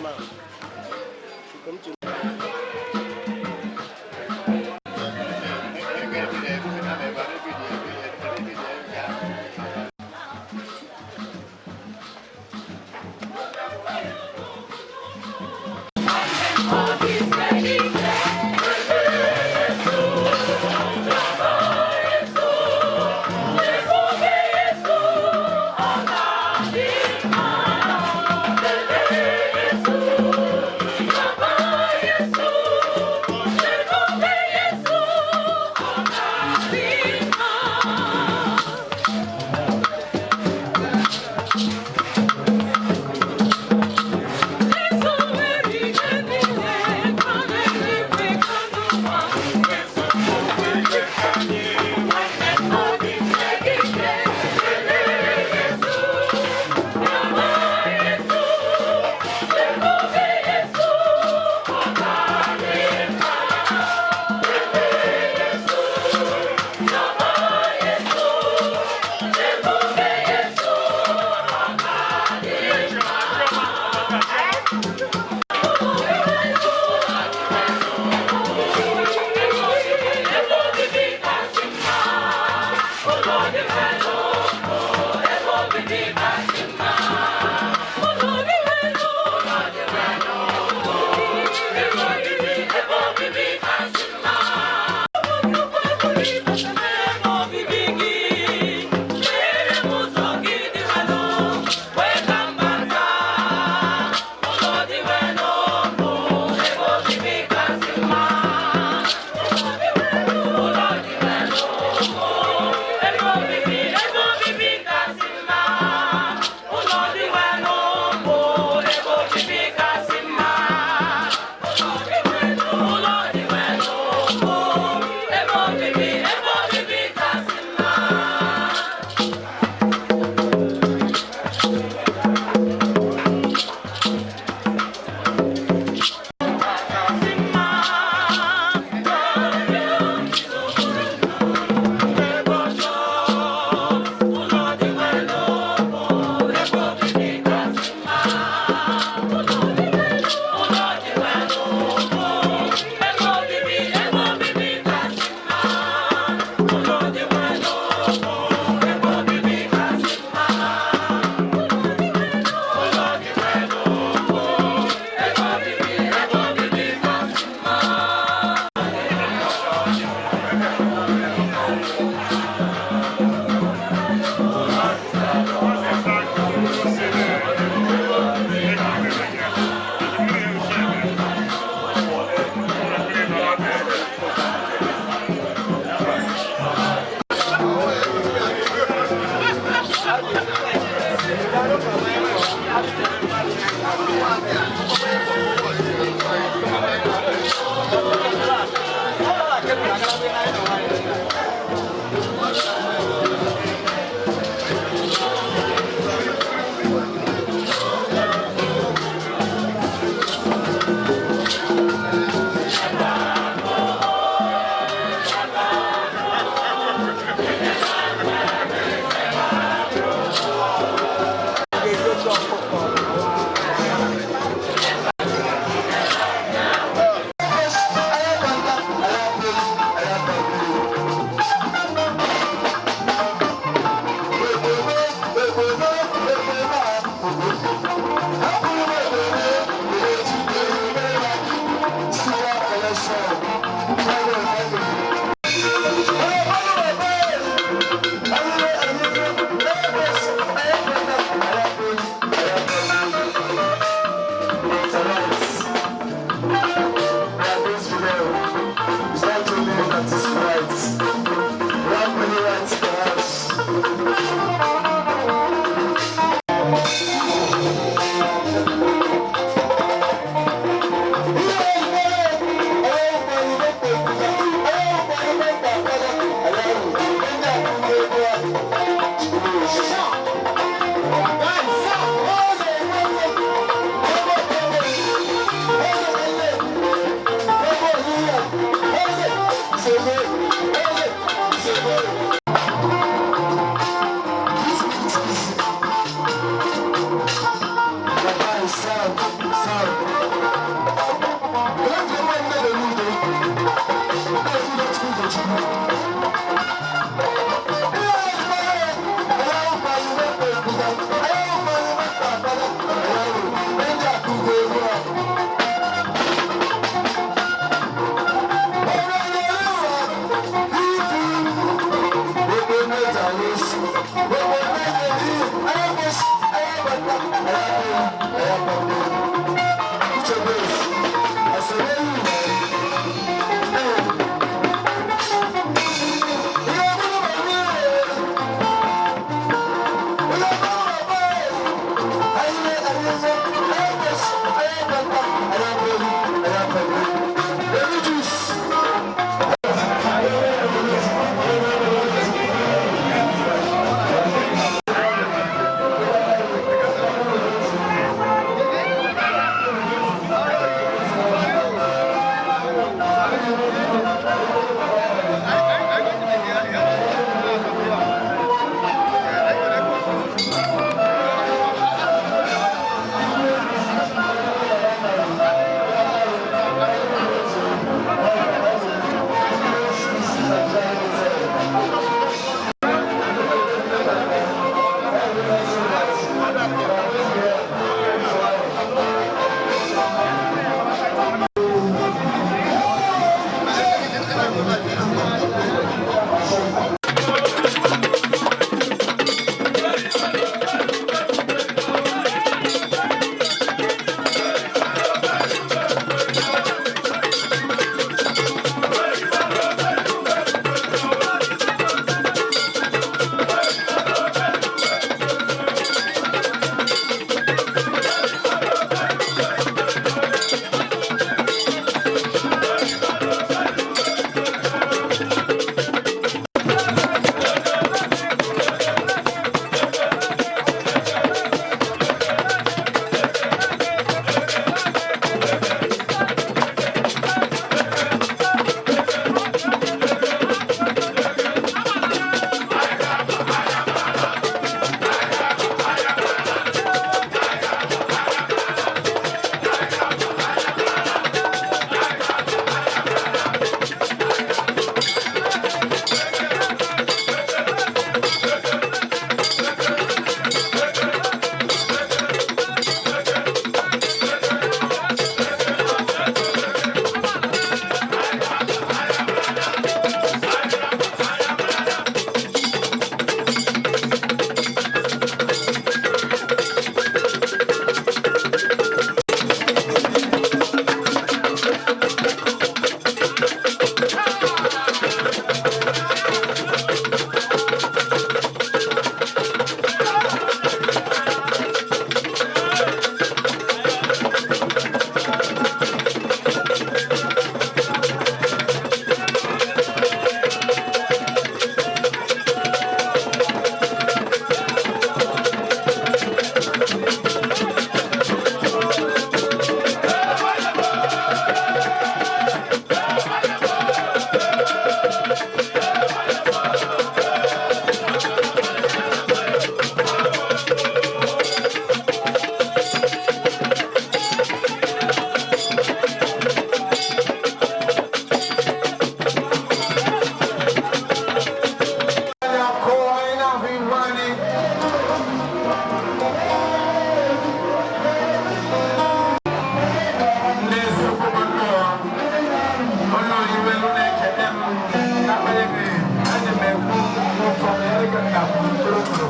Na nke m ji.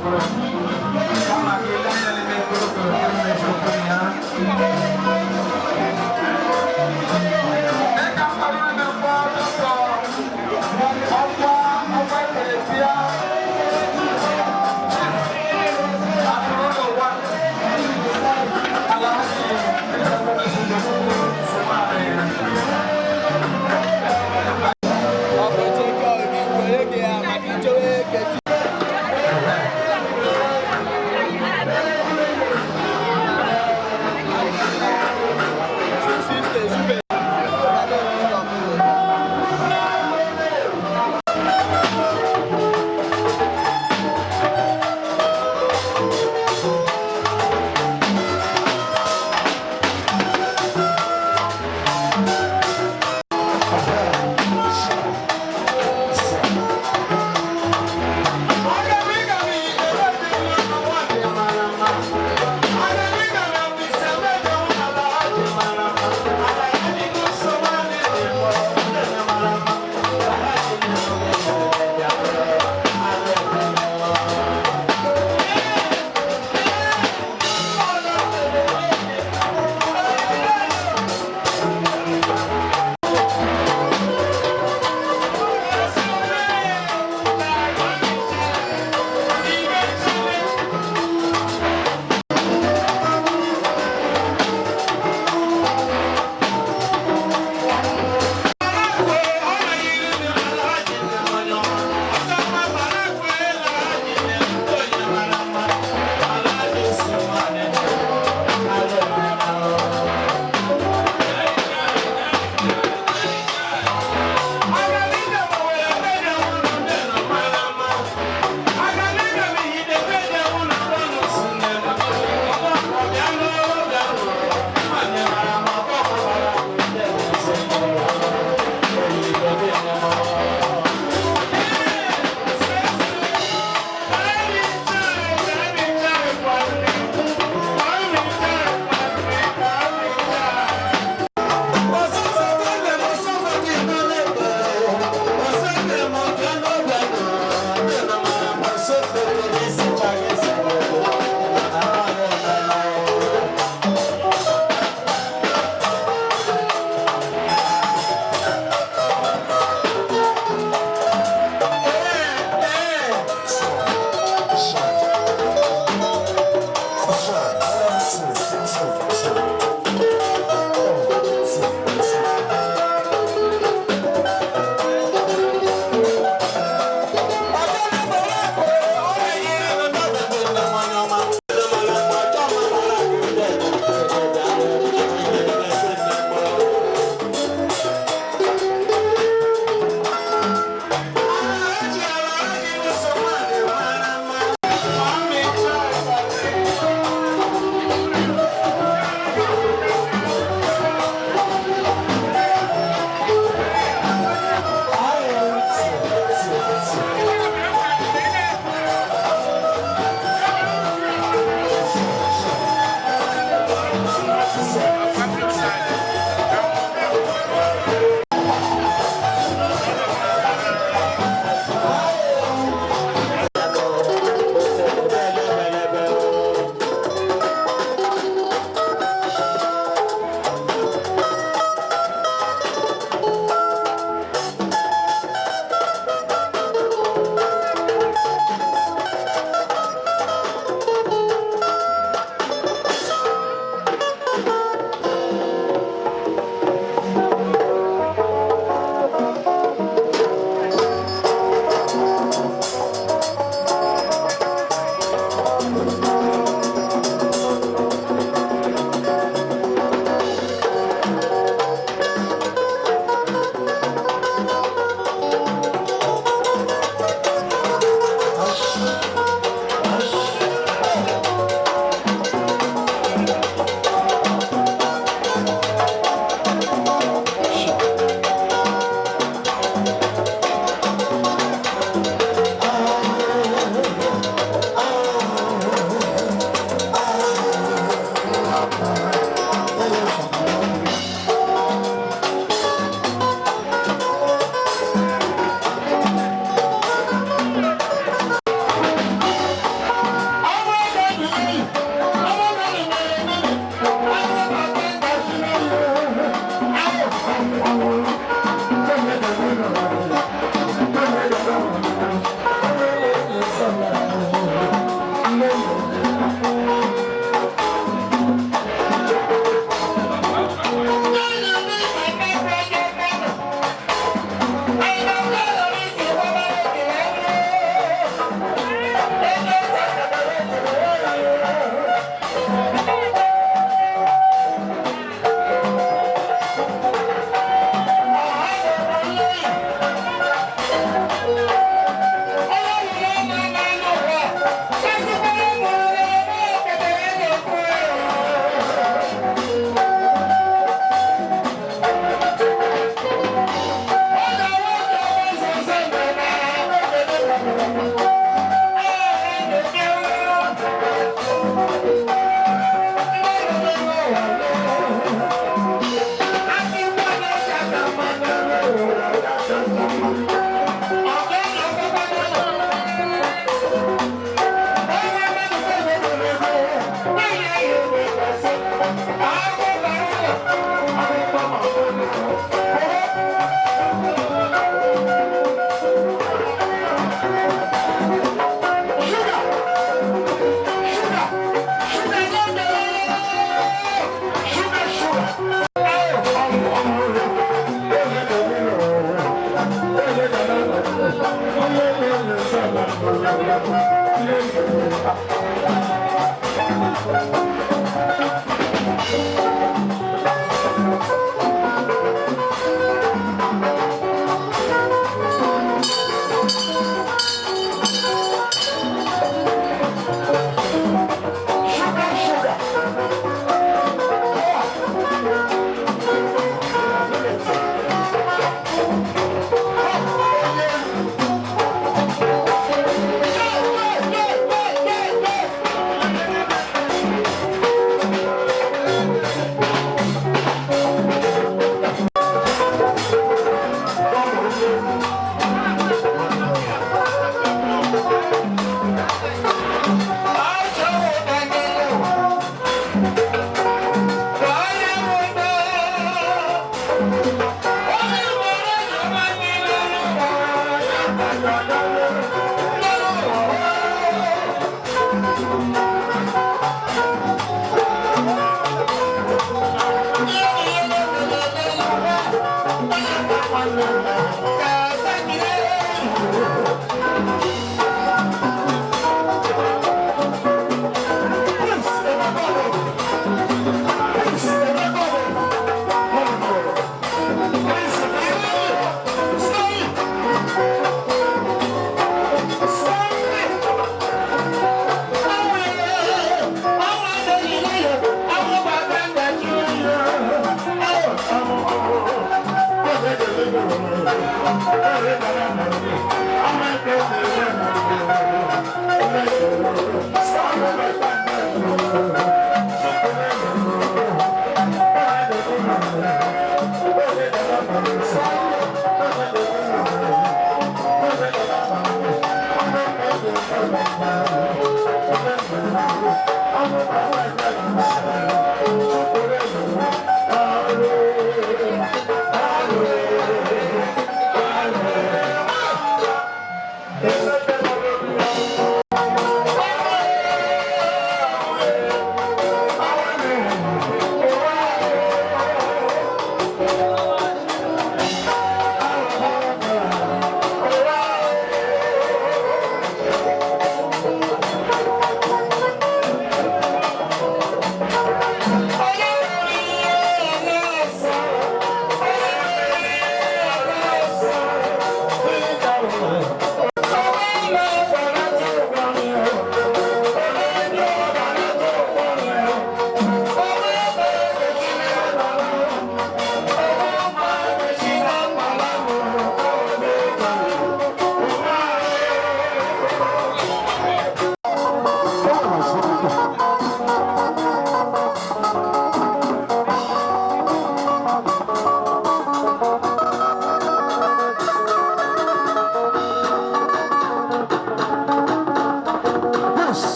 Okoro. Kama gị lee anya n'ime kolokolo ka m na-eji okwu ya. Dịka mmadụ na-ekwu dọkịta ọkwa ọkwa ekeresia Chief Akụrụlọ wa Alhaji Ọ bụ cheke oge ya maka ichewe ekechi.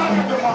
Thank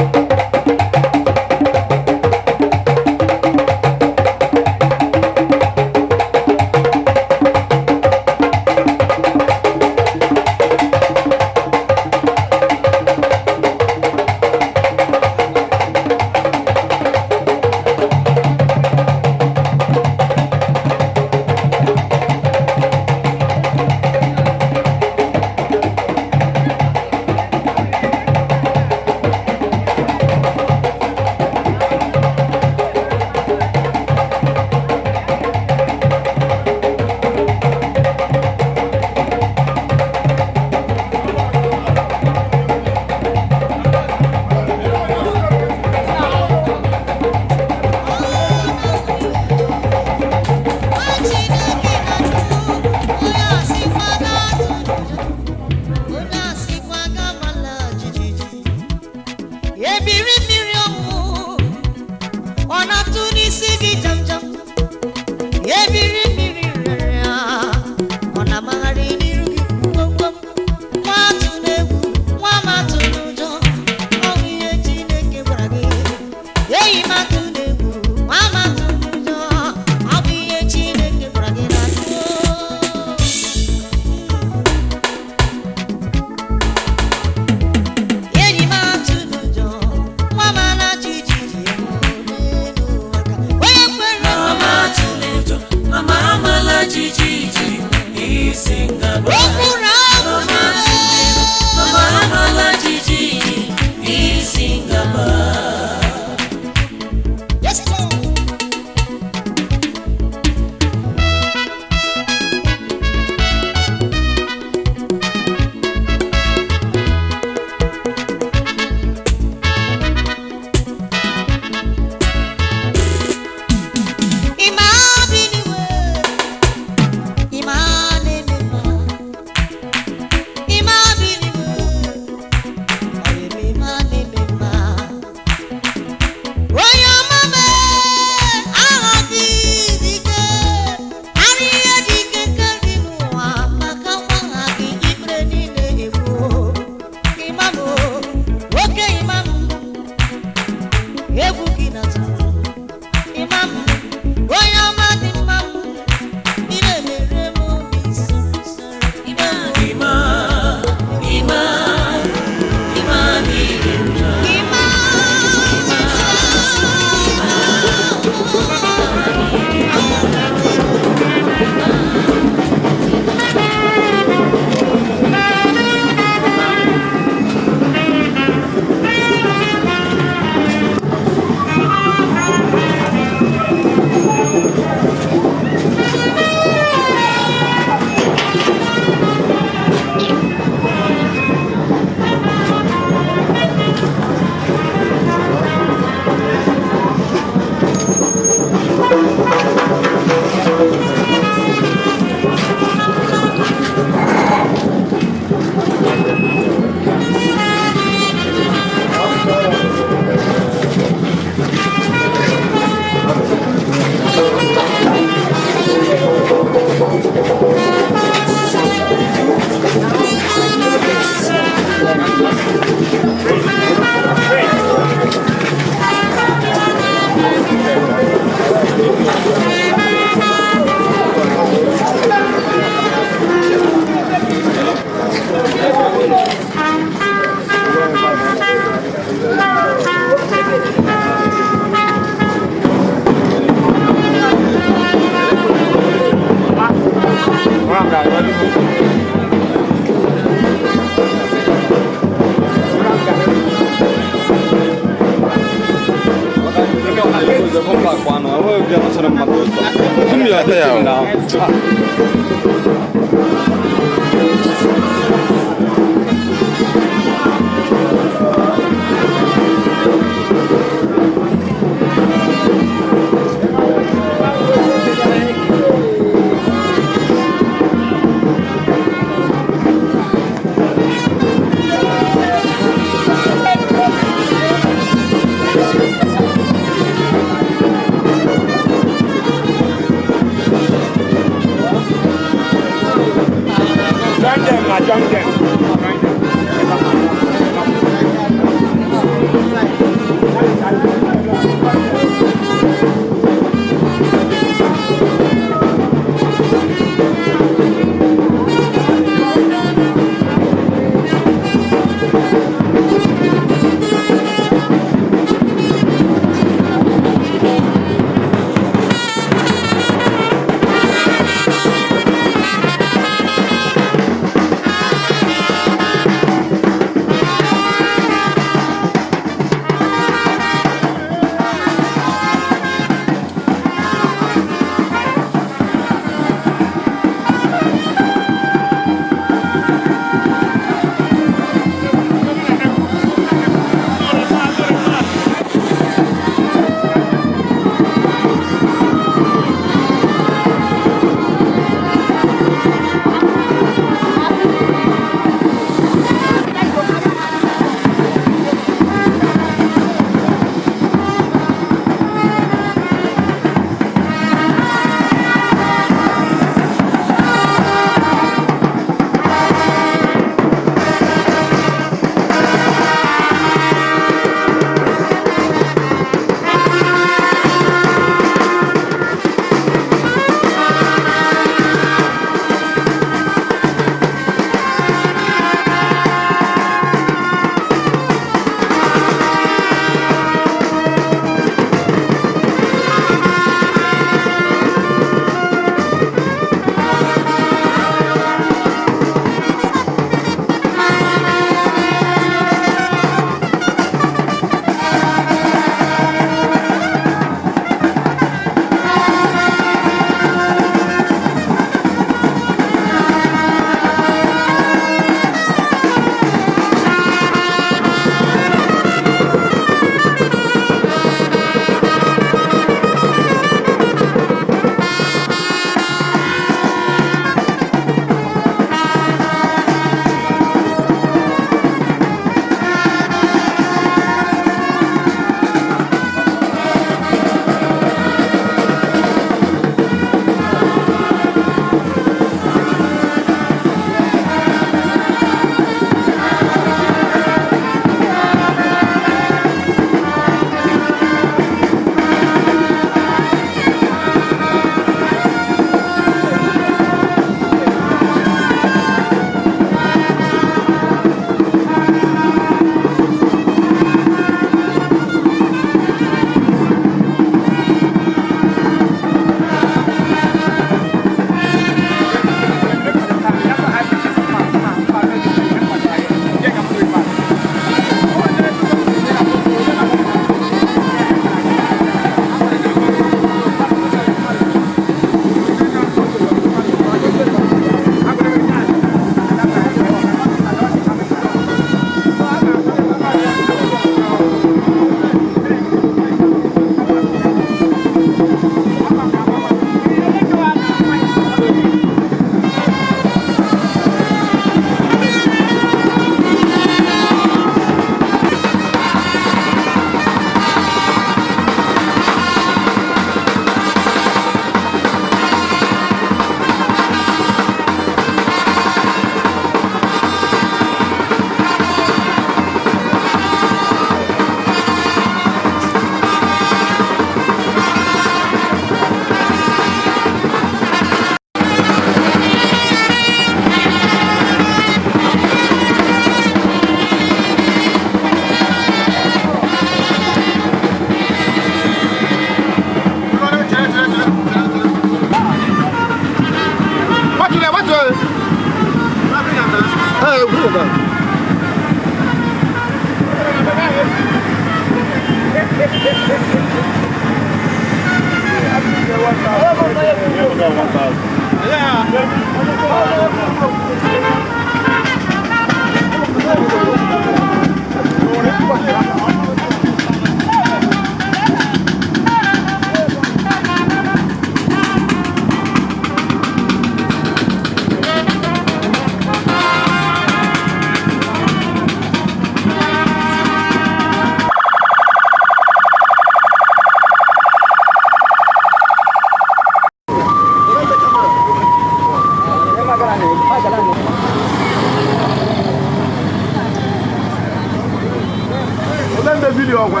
Ole ndị vidiyo ọgwa?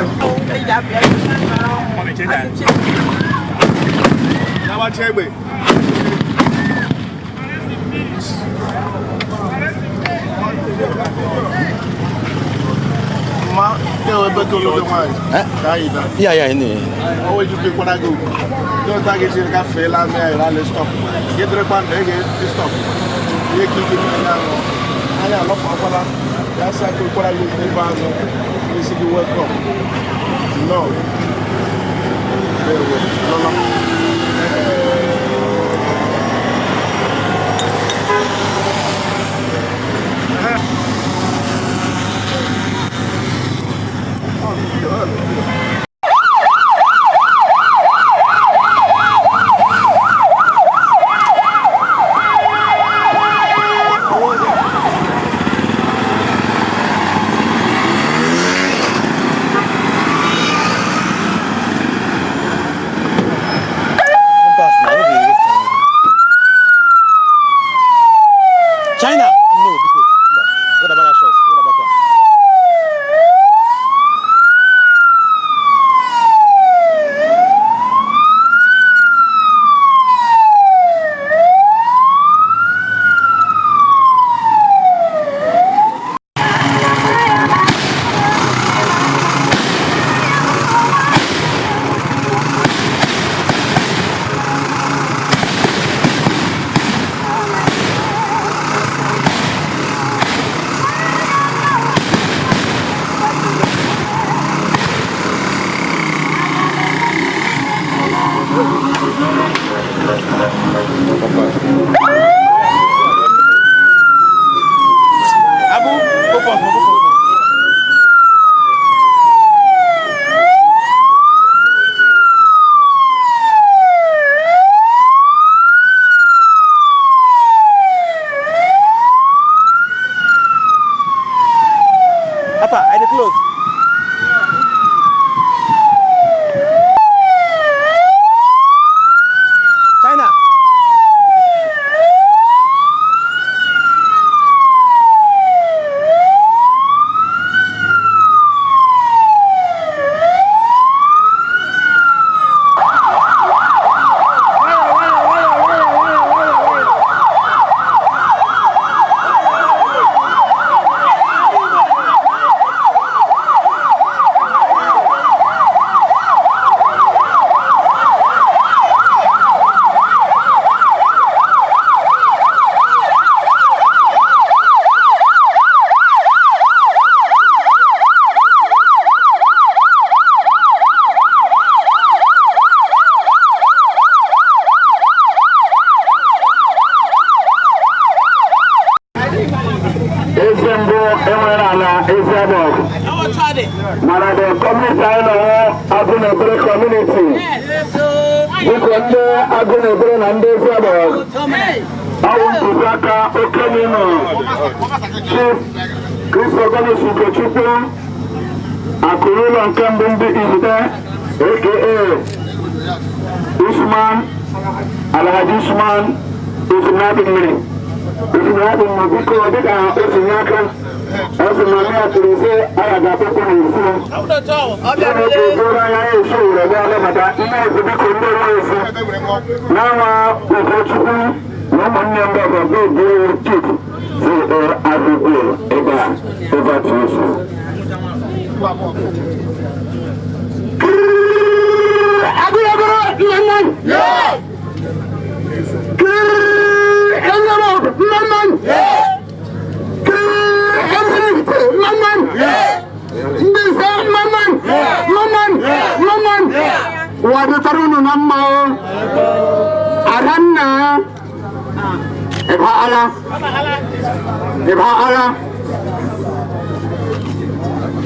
Na-agbacha egbe. Ma nke ebe ka olodo nwaanyị ka anyị da. Ya ne. O wejukekwara gị ugwu. Ndị ọzọ gị jiri gafeela amị anyị ralị stọp. Gị dịrịkwa ndụ ị ga-esi stọp. Ihe ka ike mere ya ahụ. Anyị alọpụkwala. Ya sị aka kwara gị ugwu ebe azụ. Isi gị welcome. No. Ewe, lọlọ. Pass na, no be waste time. China. No, biko. Mba. What about that shot? What about that? Abu, go first, go first. Papa, I dey close. China. Eze mbụ enwere ala ezi abọg mana the community anyị nọ agụ na ebere community, biko, ndị agụ na ebere na ndị ezi abọg, ọwụ ntụziaka okenye nọ, Chief Christogonus Ugochukwu akụrụ ụlọ nke mbụ ndị Izide, aka Usman, Alhaji Usman Ezinadị mmiri Ezinadị mmiri, biko, dịka o si nye aka, ọ sị na mmiri tụrụ ise a ga-akwụkwọ n'ezi Chineke eburu anya ya esi were bịa lebata nne ezi. Biko, ndị nwe ezi n'anwa Ugochukwu na ụmụnne ndị ọzọ bụ ebu chief si akwụkwọ ebe a. Over to you, sir. Agụrụ nne nne Ndị nze mmanụ. Ụwa dịtara unu na mma o. Adanna, ịbaala, ịbaala.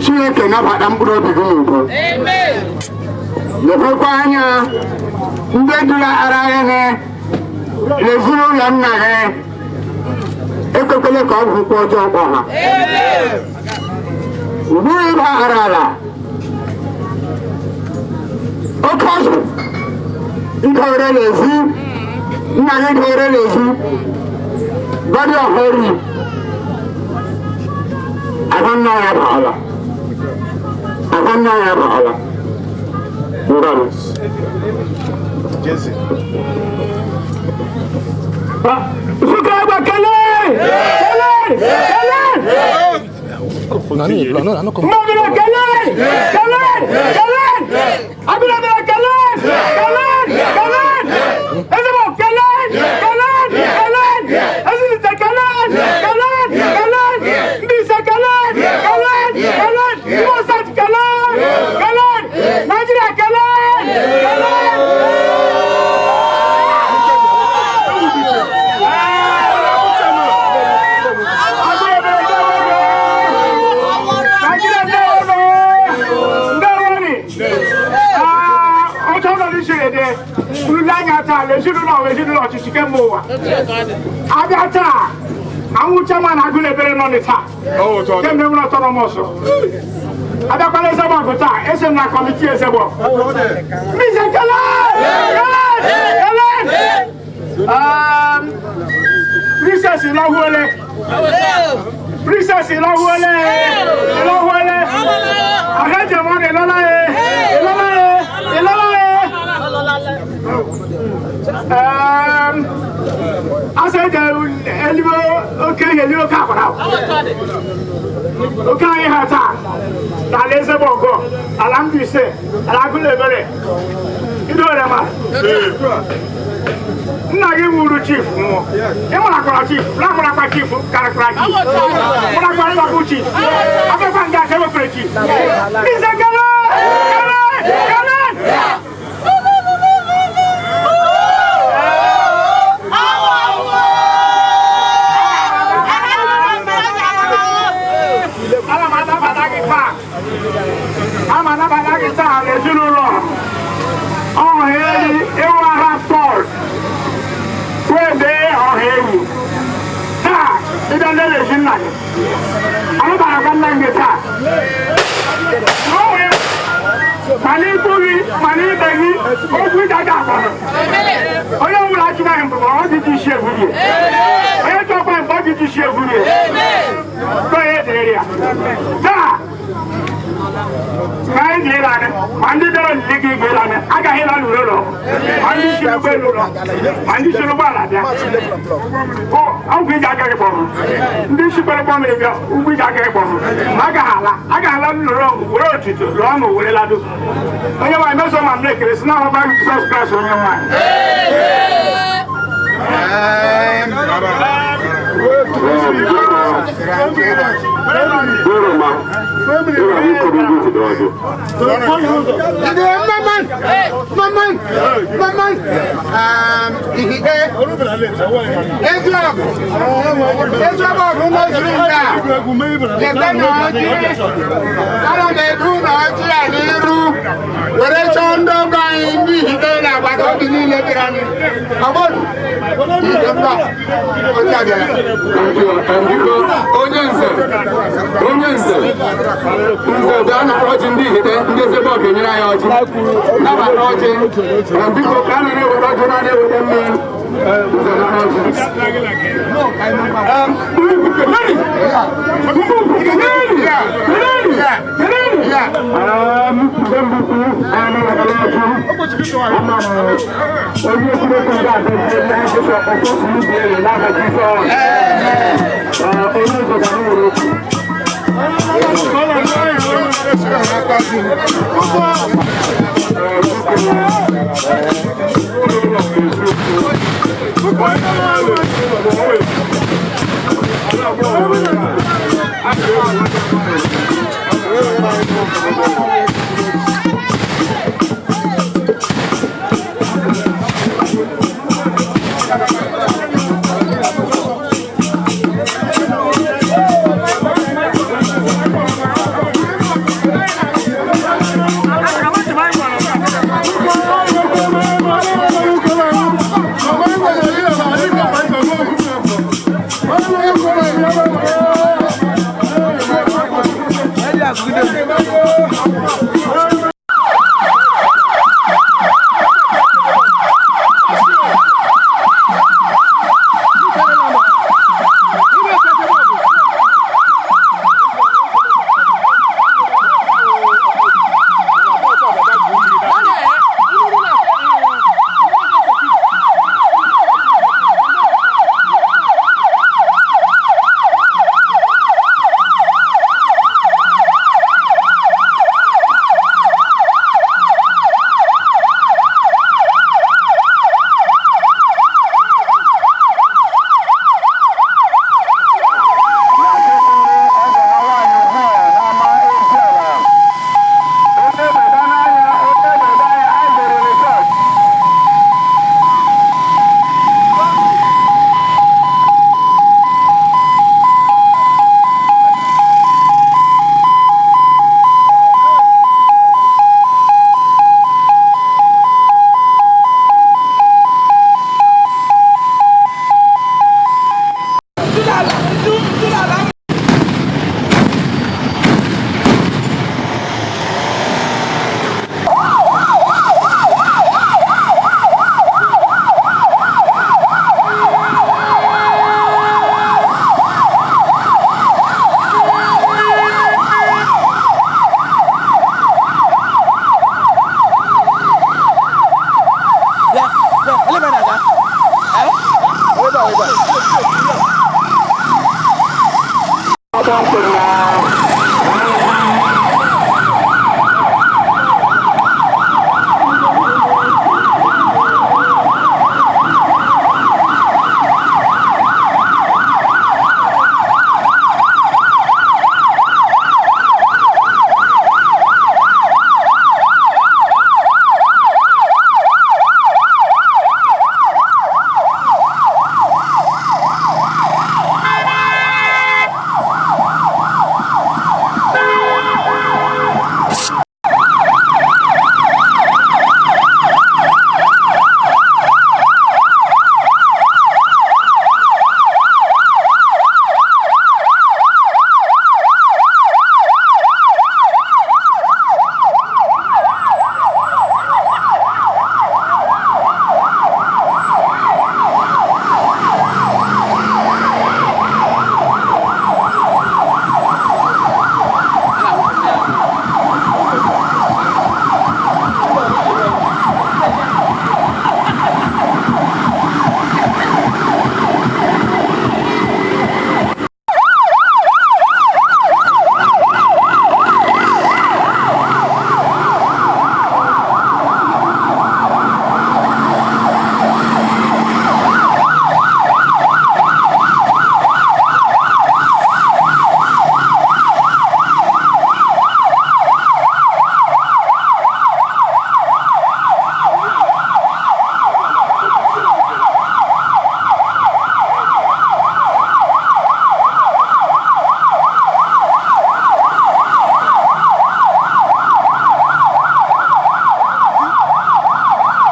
Chineke nabata mkpụrụ obi gị n'udo. Lekwekwa anya ndị duru ara gị n'ezinụlọ nna gị, ekwekwele ka ọ bụ ụkwụ ọjọọ kpọ ha. Ugbu ịbaghara ala oke azụ idowere n'ezi nna gị dowere n'ezi gọdị ọhụrụ ahụ nna ya baala, ahụ nna ya baala. Ngwanụ. Jesse. Nsukka egbe, kelee, kelee, kelee! No, no, no, come. Mmabiri, kelee, kelee, kelee! Abirabira, kelee, kelee, kelee! Ezigbo, kelee, kelee, kelee! Ezilite, kelee, kelee, kelee! Mbaise, kelee, kelee, kelee! Imo State, kelee, kelee! Nigeria, kelee, kelee! Nigeria, ndewo, ndewo ni. Otu ọnọdụ siri dị ruru anya taa ezinụlọ ezinụlọ ọchịchị kemgbe ụwa abịa taa anwụ chairman Agụlebere nọ ní taa kemgbe nwere autonomous abịakwala Ezebọgụ taa ese m na committee Ezebọgụ. Mbaise, kele, kele, kele! Princess Ịlọhuole, Princess Ịlọhuole, Ịlọhuole, Ahẹ́jẹ̀mọ́ ni Ịlọ́lá ye, Ịlọ́lá ye, Ịlọ́lá ye. Asa eji elibe oke ihe elibe oke akwara oke anyị ha taa n'ala Ezebọgụ, ala Mbaise, ala Agụlebere idore ma nna gị wuru chief nwụọ ịmụrakwara chief lakwarakwa chief karakwara chief mụrakwara ịgbakwu chief abịakwa nga aka ewekwere chief. Mbaise, kele, kele, kele! Ana m anabata gị taa, ama anabata gị taa n'ezinụlọ ọha enyi ịwụ agha Pọl wee dee ọha enyi taa ịbịa ndị na-esi nna gị anụbarakwa nna gị taa mana ikwu gị mana ibe gị okwu ị gaghị akpọrọ onye ọbụla chụrụ anyị mbụ ọ dị isi eburie onye chọkwa mgbe ọ dị isi eburie onye dịrị ya taa ma anyị ga-ele anya ma ndị bịara olili gị ga-ele anya agaghị ịla n'ụlọ ma ndị si n'ụgbọelu ụlọ ma ndị si n'ụgbọala bịa ọgwụ iji agaghị kpọrọ ndị si kwere kpọ mmiri bịa ugwu iji agaghị kpọrọ ma agaghị ala agaghị ala n'ụlọ were otito lụọ ma were lado onye nwaanyị meso ma m na-ekele si na ọba Jizọs Kraịst onye nwaanyị. Yorùbá, Yorùbá ní kò ní bí ti dọ́jú. Maman, maman, maman, ihide, eziọgụ, eziọgụ mezuru nke a, leta na ọjị, ana m ebu na ọjị a n'iru, were chọọ ndị ọgọ anyị ndị ihide na agbata obi niile bịara anyị. Ọgbọdụ, ihide mba, ọjị abịara. Thank you. Biko, onye nze, onye nze, nze bịa nara ọjị ndị ihite ndị Ezebọgụ enyere anyị ọjị. Nabata ọjị. Biko, ka a na-ewere ọjị na na-eweta mmiri. Nze nara ọjị. Keleni! Keleni! Keleni! Keleni! Mgbe mbụ anyị nabatara ọjị. Ama m onye Chineke ga-abịa na Jizọs ọkpọkọ ubi elu n'aha Jizọs. Onye nze ga na-ewere okwu.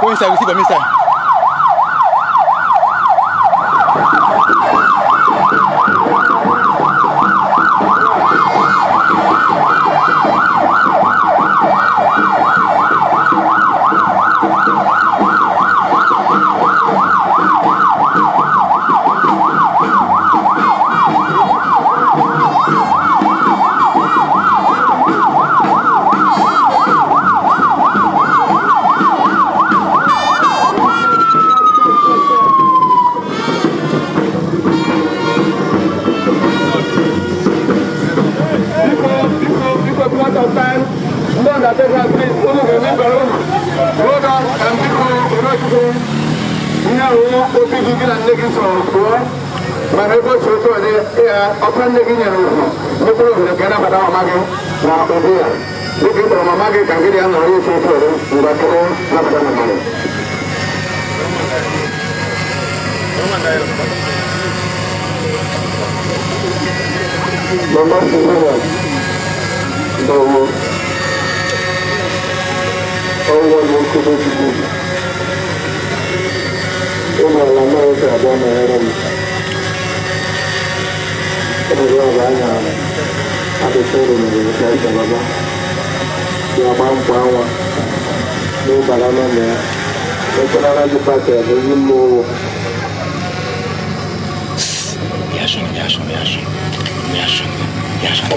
Go inside, we see from inside. Mana ebe otu otu onye ya ọkwa nne gị nyere ugwu mepere ohere ka ị nabata mama gị na obi ya dịka ị kpọrọ mama gị ka gị na ya nọrọ ya otu otu onye ngwa kere nabata mama gị. Mama Susanna, ndewo. Ọnwa nwoke Chukwu. Ụmụ ala Amerịka abịa nọnyere m. Ọrụ ọrụ anya adịsị ụrụ mere nke baba. Agba nkwa anwa n'ịbara nọ na ya ekwerara gị pati ezi mma ụwụ.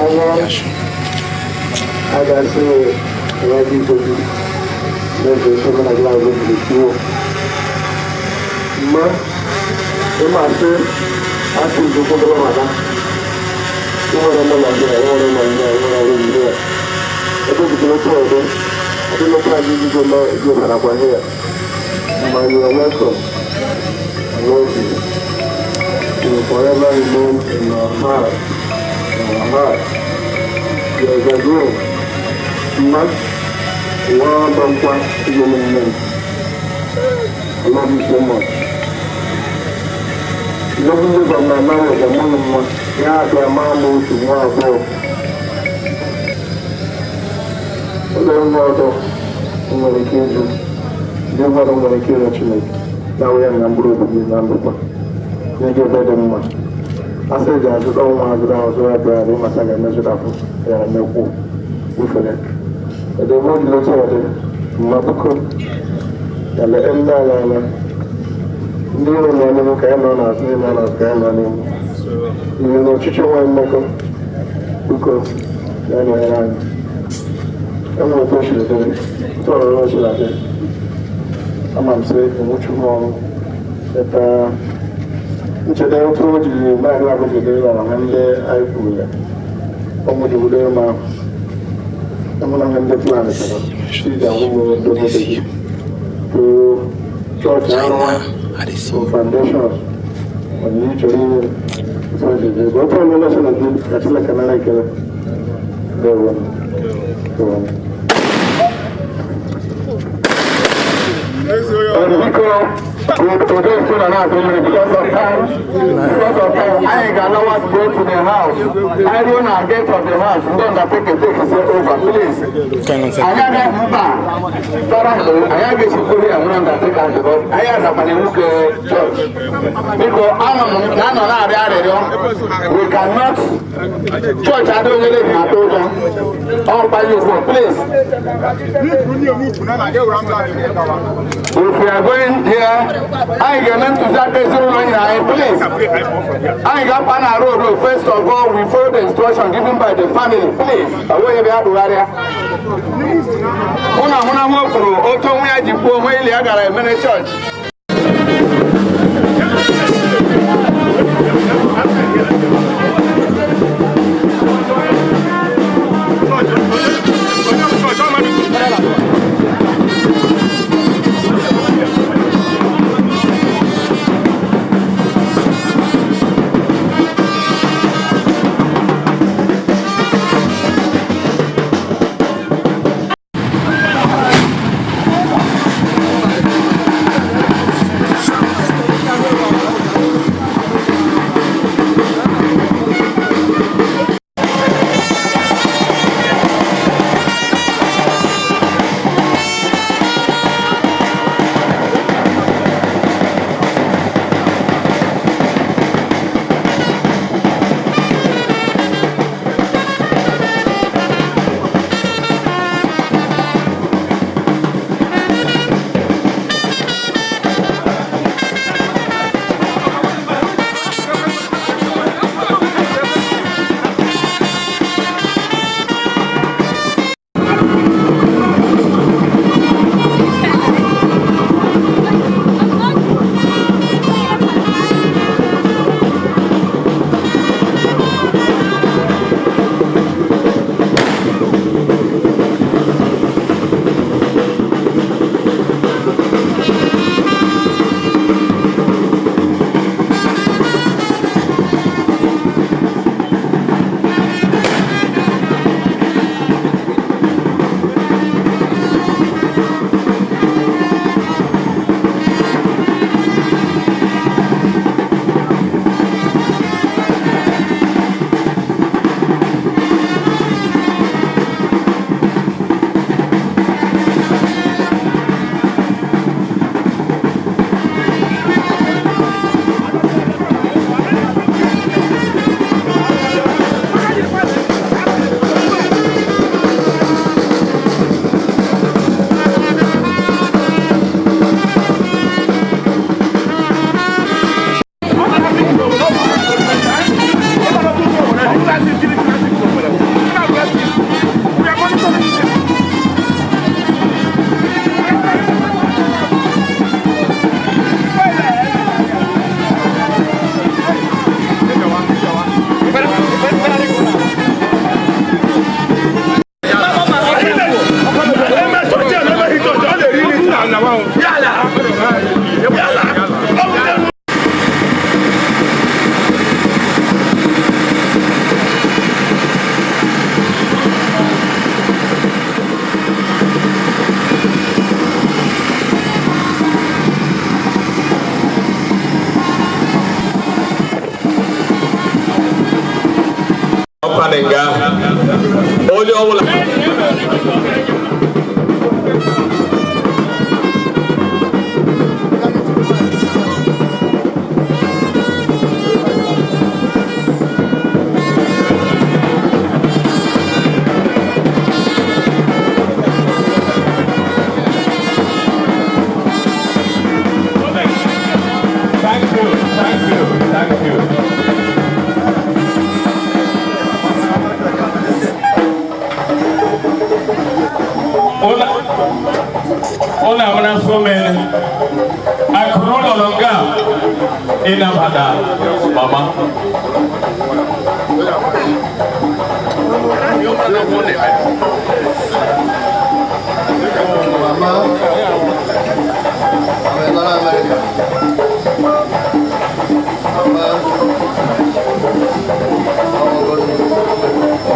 Ọnwa a ga-asị ya gị igozi n'oge ebe mụ na gị na-agụ jiri kwuo mma ịma asị asị nzukọ dọrọ maka ịnwere mụ na gị na ịnwere ụlọ ndị a ịnwere ọrụ ndị a ebe obido otu ọzọ ndị lọtara gị igo na ego harakwa here. Ma you are welcome. I love you. You will forever remain in our heart, in our heart. You are the groom. Mma nwa ọdọnkwa igwe nne m. I love you so much. 11 years of my marriage, amụghị m nwa ya abịa maa m otu nwa abụọ. Olee nwa ọzọ m nwere ike ịjụ ndị mmadụ nwere ike ịrịọ Chineke na ya na mkpụrụ obi gị na ndụkwa nye gị ebe dị mma asị ji azụta nwa azụta azụ ya bịara dị masa ga-emezụta afọ ya mekwu ufere ebe ebe ọ dị otu ọ dị mma. Biko ya lee ndị anyị anya, ndị iro nọ n'ihu ka ya nọ n'azụ, ndị nọ n'azụ ka ya nọ n'ihu, n'ihi na ọchịchị nwe mmekọ. Biko ya nyere anyị enwere otu o siri dịrị otu ọrụrụ o siri adị. Ama m sị enwuchu m ọrụ ebe ncheta otu o jiri naanị abụjidere na ha ndị anyị kwuru ya ọmụ jiwudere m ahụ emụna ha ndị plan chọrọ si ji agwụgwọ dobe gị to chọọchị arụwa to foundations onyinye chọrọ inye otu o jiri ebe otu ọlụlụ sị na gị ka Chineke nara ekele. Ndewo, ndewo. Biko, today is still not because of time. Because of time, anyị ga-alawa go to the house. Anyị ruo na gate of the house, ndị undertaker take say over, please. Anyị agaghị mba. Tara anyị agaghị esikwuru ya nwere undertaker because anyị azakwana iwu ke church. Biko, anọ m na anọ na-arịọ arịrịọ. We cannot church adịghị onye na-atụ ụjọ. Ọ kpanye ugbu a, please. If we are going here, anyị ga-eme ntụziaka ezinụlọ nyere anyị, please. Anyị ga-akpa na road. First of all, we follow the instruction given by the family, please. Ọ nweghị ebe ya kpụgharịa. Hụ na hụ na nwa kwuru otu onwe ya ji kwuo onwe ili ya gara emere chọọchị. Ụlọ amara fomene akụrụ ụlọ nọ nga ịnabata mama. Mama, I'm in America. Mama, I'm going to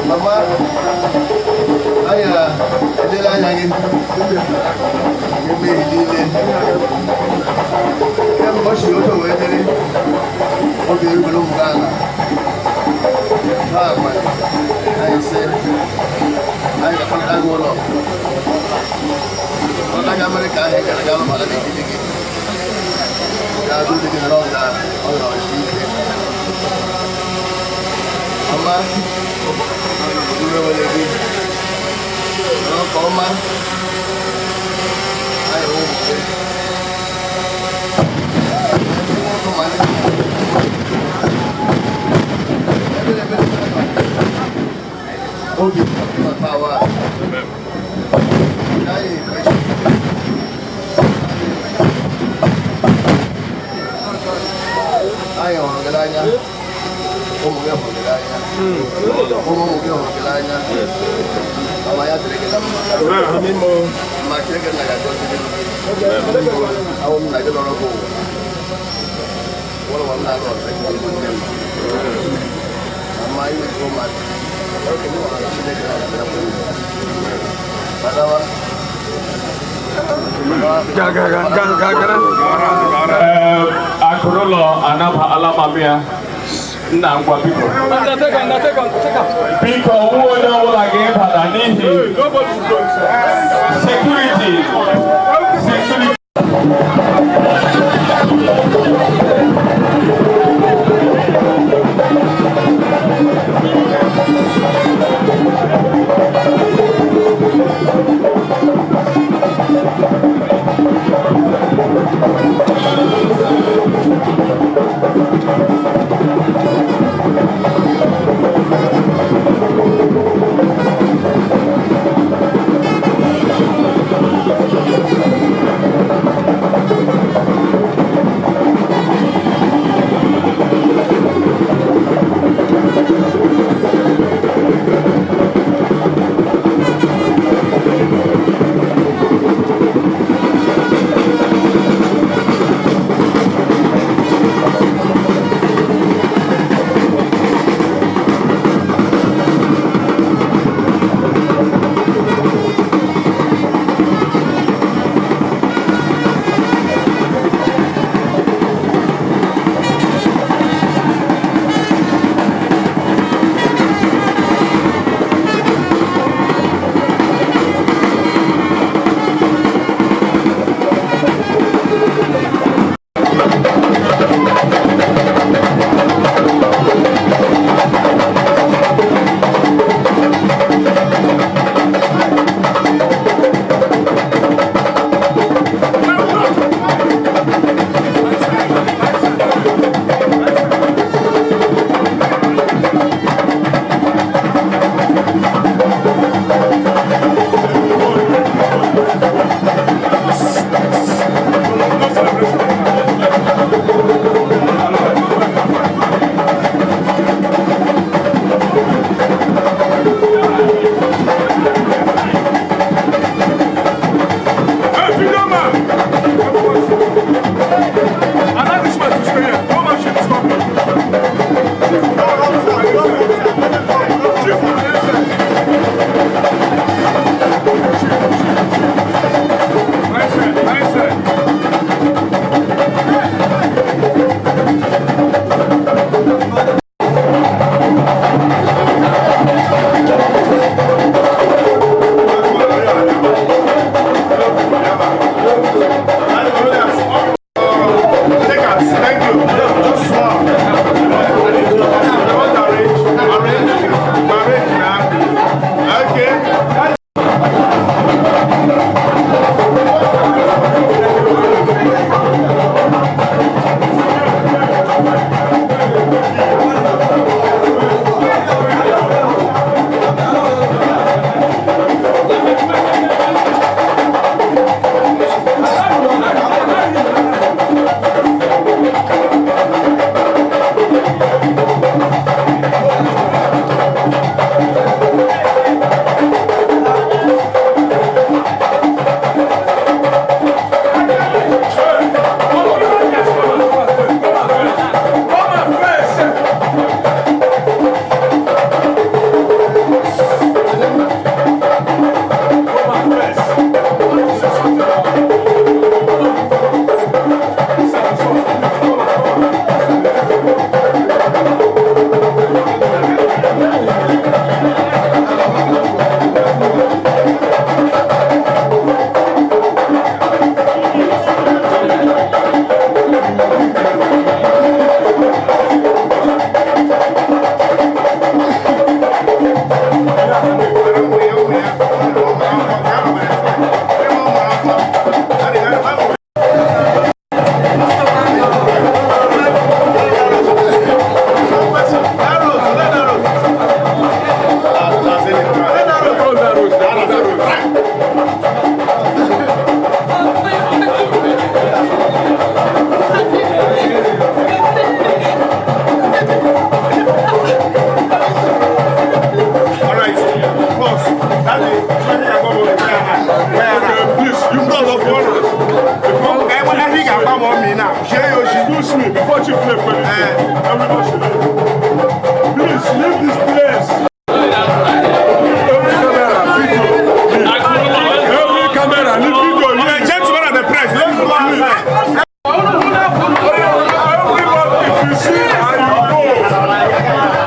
Mama, anyị edela anya gị ebe niile kemgbe o si otu wee dịrị oge erubere ụmụ gị ala ha gwara anyị sị anyị ga-akpọlata gị ụlọ kpọlata gị Amerịka ahụ ị gara ga alụmala n'etiti gị ga-adụ dị gị nọrọ nga ọ nọrọ si ike. Mama, ure were gị nọrọ nke ọma. Anyị hụ ụmụ gị obi ọtawa anyị anyị hụrụ gị n'anya, ụmụ gị hụrụ gị n'anya, ụmụ ụmụ gị hụrụ gị n'anya. Mama, ya dịrị gị na mma. Ma Chineke nna ga-agọzi gị. Awụ m na gị nọrọ gị ụwa wọ́n wọ́n náà lọ sí ẹgbẹ́ nne m. Mama, iwe jụọ mmadụ Chineke na-abịa Badawa. Ee, akụrụ ụlọ anabala mama ya. Nna, ngwa, biko, biko, nwa onye ọbụla ga-ịbata n'ihi security, security. Agba mommy now. Share your Excuse me, before Chief Lake, everybody should leave. Please leave this place. Every camera, video. Every camera, leave video. Okay, gentlemen of the press, let's go outside. Everybody, if you see and you know.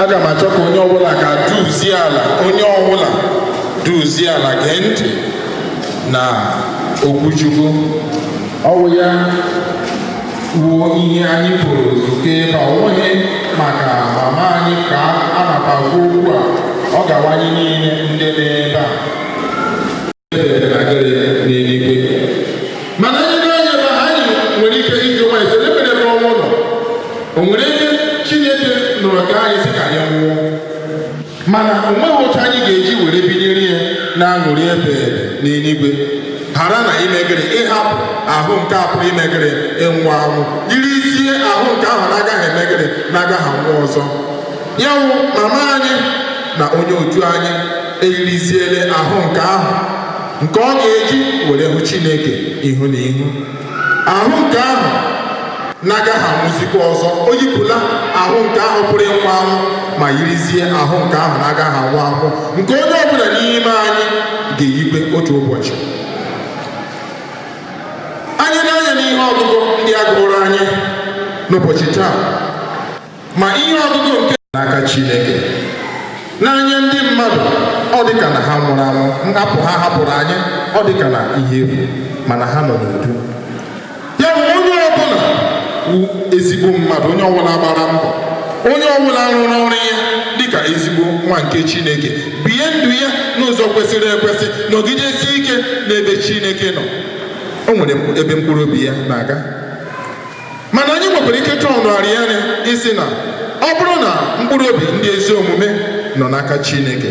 Aga m achọ ka onye ọbụla ka duzie ala, onye ọbụla duzie ala, gee ntị na okwuchukwu. Ọwụ ya wuo ihe anyị pụrụ zukọ ebe a. Onweghị maka mama anyị ka a nakwa okwu a, ọ gawa anyị niile ndị n'ebe a edere na gịrị n'eluigwe. Mana anyị na-anya ebe anyị nwere ike ịjụ nwanyị sị, "Ebere ebe ọnwụ nọ, o nwere ebe Chineke nụrụ ka anyị sị ka anyị nwụọ?" Mana o nweghị otu anyị ga-eji were binyere ya na-aṅụrị ebe ebe n'eluigwe ghara na imegịrị ịhapụ ahụ nke a pụrụ imegịrị ịnwụ anwụ, yirizie ahụ nke ahụ na-agaghị emegịrị, na-agaghị anwụ ọzọ. Ya wụ mama anyị na onye otu anyị eyiriziele ahụ nke ahụ nke ọ ga-eji were hụ Chineke ihu na ihu, ahụ nke ahụ na-agaghị anwụzikwa ọzọ. O yipụla ahụ nke ahụ pụrụ ịnwụ anwụ ma yirizie ahụ nke ahụ na-agaghị anwụ anwụ, nke onye ọbụla n'ime anyị ga-eyikwe otu ụbọchị. Anyị na-anya n'ihe ọgụgụ ndị a gụrụ anyị n'ụbọchị taa, ma ihe ọgụgụ nke n'aka Chineke n'anya ndị mmadụ, ọ dịka na ha nwụrụ anwụ. Nhapụ ha hapụrụ anyị, ọ dịka na ihe efu, mana ha nọ n'udo. Ya bụ, onye ọbụla wu ezigbo mmadụ, onye ọbụla gbara mbọ, onye ọbụla rụrụ ọrụ ya dịka ezigbo nwa nke Chineke, bie ndụ ya n'ụzọ kwesịrị ekwesị, nọgidesie ike n'ebe Chineke nọ, o nwere ebe mkpụrụ obi ya na-aga. Mana anyị nwekwara ike tọnụgharị ya isi na ọ bụrụ na mkpụrụ obi ndị ezi omume nọ n'aka Chineke,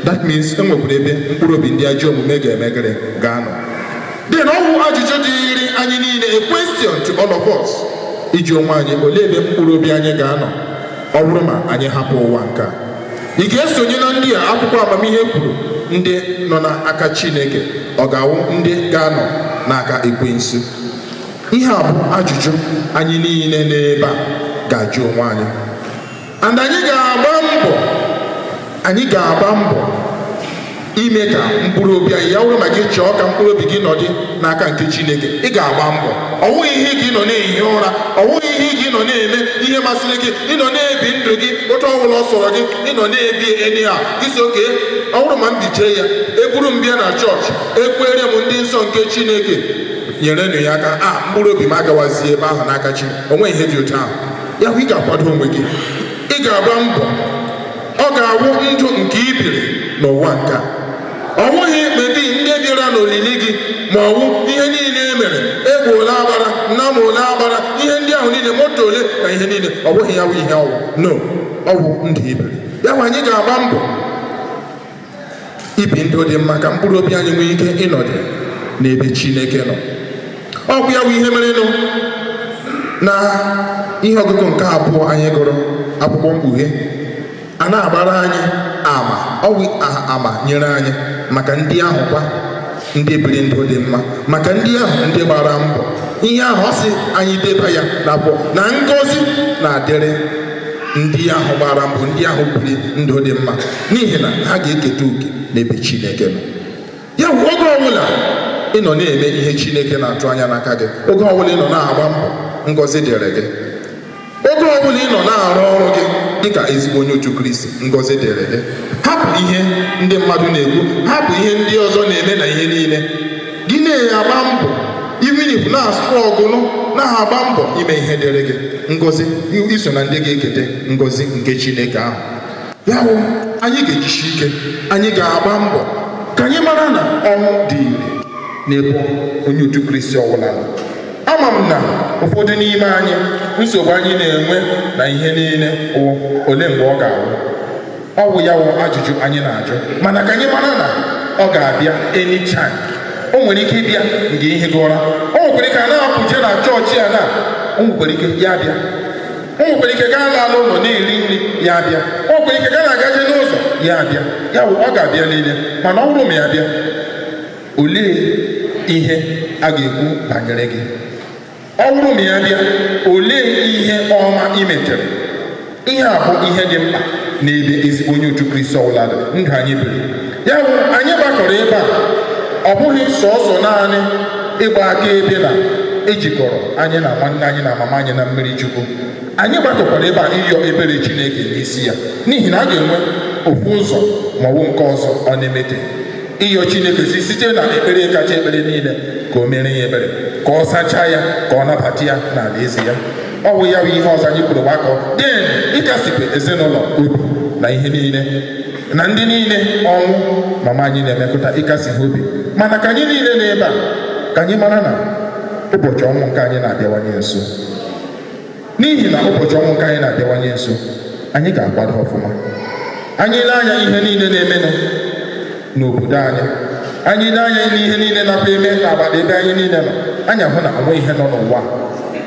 that means e nwekwara ebe mkpụrụ obi ndị ajọ omume ga-emegịrị ga-anọ. Then ọ bụ ajụjụ dịịrị anyị niile, a question to all of us, iji onwe anyị, olee ebe mkpụrụ obi anyị ga-anọ ọ bụrụ ma anyị hapụ ụwa nke a? Ị ga-esonye na ndị a akwụkwọ amamihe kwuru ndị nọ n'aka Chineke, ọ ga-awụ ndị ga-anọ n'aka ekwensu? Ihe a bụ ajụjụ anyị niile n'ebe a ga-ajụ onwe anyị. And anyị ga-agba mbọ, anyị ga-agba mbọ ime ka mkpụrụ obi anyị, ya wụrụ ma gị chọọ ka mkpụrụ obi gị nọdị n'aka nke Chineke, ị ga-agba mbọ. Ọ wụghị ihe gị nọ na-ehi ụra, ọ wụghị ihe gị nọ na-eme ihe masịrị gị, ịnọ na-ebi ndụ gị otu ọbụla ọ sọrọ gị, ịnọ na-ebi eni a gị si oke. Ọ bụrụ ma m bichie ya, eburu m bịa na chọọchị, ekwere m ndị nsọ nke Chineke nyerenụ ya aka, a mkpụrụ obi m agawazie ebe ahụ n'aka chi. O nweghị ihe dị otu ahụ. Ya hụ, ị ga-akwado onwe gị, ị ga-agba mbọ. Ọ ga-awụ ndụ nke i biri n'ụwa nke a. Ọ bụghị mebi ndị bịara n'olili gị, ma ọ wụ ihe niile e mere, egbe ole agbara, nnama ole agbara, ihe ndị ahụ niile, moto ole na ihe niile, ọ bụghị ya wụ ihe ọwụ. No, ọ wụ ndụ ibiri ya bụ. Anyị ga-agba mbọ ibi ndụ dị mma ka mkpụrụ obi anyị nwee ike ịnọdụ n'ebe Chineke nọ. Ọ bụ ya bụ ihe merenụ na ihe ọgụgụ nke abụọ anyị gụrụ, akwụkwọ Mkpughe. A na-agbara anyị ama, ọ bụ ama nyere anyị maka ndị ahụ kwa ndị biri ndụ dị mma, maka ndị ahụ ndị gbara mbọ. Ihe ahụ ọ sị anyị deba ya n'akwụkwọ na ngọzi na-adịrị ndị ahụ gbara mbọ, ndị ahụ biri ndụ dị mma, n'ihi na ha ga-eketa oke n'ebe Chineke nọ. Ya bụ, oge ọbụla ị nọ na-eme ihe Chineke na-atụ anya n'aka gị, oge ọbụla ị nọ na-agba mbọ, ngọzi dịrị gị. Oge ọbụla ị nọ na-arụ ọrụ gị dịka ezigbo onye otu Kristi, ngọzi dịrị gị. Hapụ ihe ndị mmadụ na-ekwu, hapụ ihe ndị ọzọ na-eme na ihe niile. Gị na-agba mbọ. Even na-believe, na-struggle, na-agba mbọ ime ihe dịrị gị, ngọzi iso na ndị ga-eketa ngọzi nke Chineke ahụ. Ya wụ, anyị ga-ejisi ike, anyị ga-agba mbọ ka anyị mara na ọnwụ dị ire n'ebe onye otu Kristi ọbụla nọ. Ama m na ụfọdụ n'ime anyị, nsogbu anyị na-enwe na ihe niile wụ ole mgbe ọ ga-awụ. Ọ wụ ya wụ ajụjụ anyị na-ajụ. Mana ka anyị mara na ọ ga-abịa anytime. O nwere ike ịbịa nke ihe gị ụra, o nwekwara ike a na-apụ jee na chọọchị a na o nwekwara ike ya bịa, o nwekwara ike gaa n'ala ụlọ na-eri nri ya bịa, o nwekwara ike gaa na-agaje n'ụzọ ya bịa. Ya wụ, ọ ga-abịa niile. Mana ọ bụrụ ma ya bịa, olee ihe a ga-ekwu banyere gị? Ọ bụrụ ma ya bịa, olee ihe ọma ị metere? Ihe a bụ ihe dị mkpa n'ebe ezigbo onye otu Kristi ọbụla dị. Ndụ anyị biri, ya bụ anyị gbakọrọ ebe a, ọ bụghị sọọsọ naanị ịgba aka ebe na ejikọrọ anyị na nwanne anyị na mama anyị na mmiri Chukwu. Anyị gbakọkwara ebe a ịyọ ebere Chineke n'isi ya, n'ihi na a ga-enwe ofu ụzọ ma ọ bụ nke ọzọ ọ na-emete. Ịyọ Chineke si site na ekpere kacha ekpere niile ka o mere ya ebere, ka ọ sachaa ya, ka ọ nabata ya n'ala eze ya. Ọ bụ ya bụ ihe ọzọ anyị kwuru gbakọ. Den ịkasịkwa ezinụlọ obi na ihe niile na ndị niile ọnwụ mama anyị na-emekọta, ịkasị ha obi. Mana ka anyị niile n'ebe a, ka anyị mara na ụbọchị ọnwụ nke anyị na-abịawanye nso. N'ihi na ụbọchị ọnwụ nke anyị na-abịawanye nso, anyị ga-akwado ọfụma. Anyị lee anya ihe niile na-emenụ n'obodo anyị, anyị lee anya n'ihe niile nakwa eme n'agbata ebe anyị niile nọ, anyị ahụ na onwe ihe nọ n'ụwa.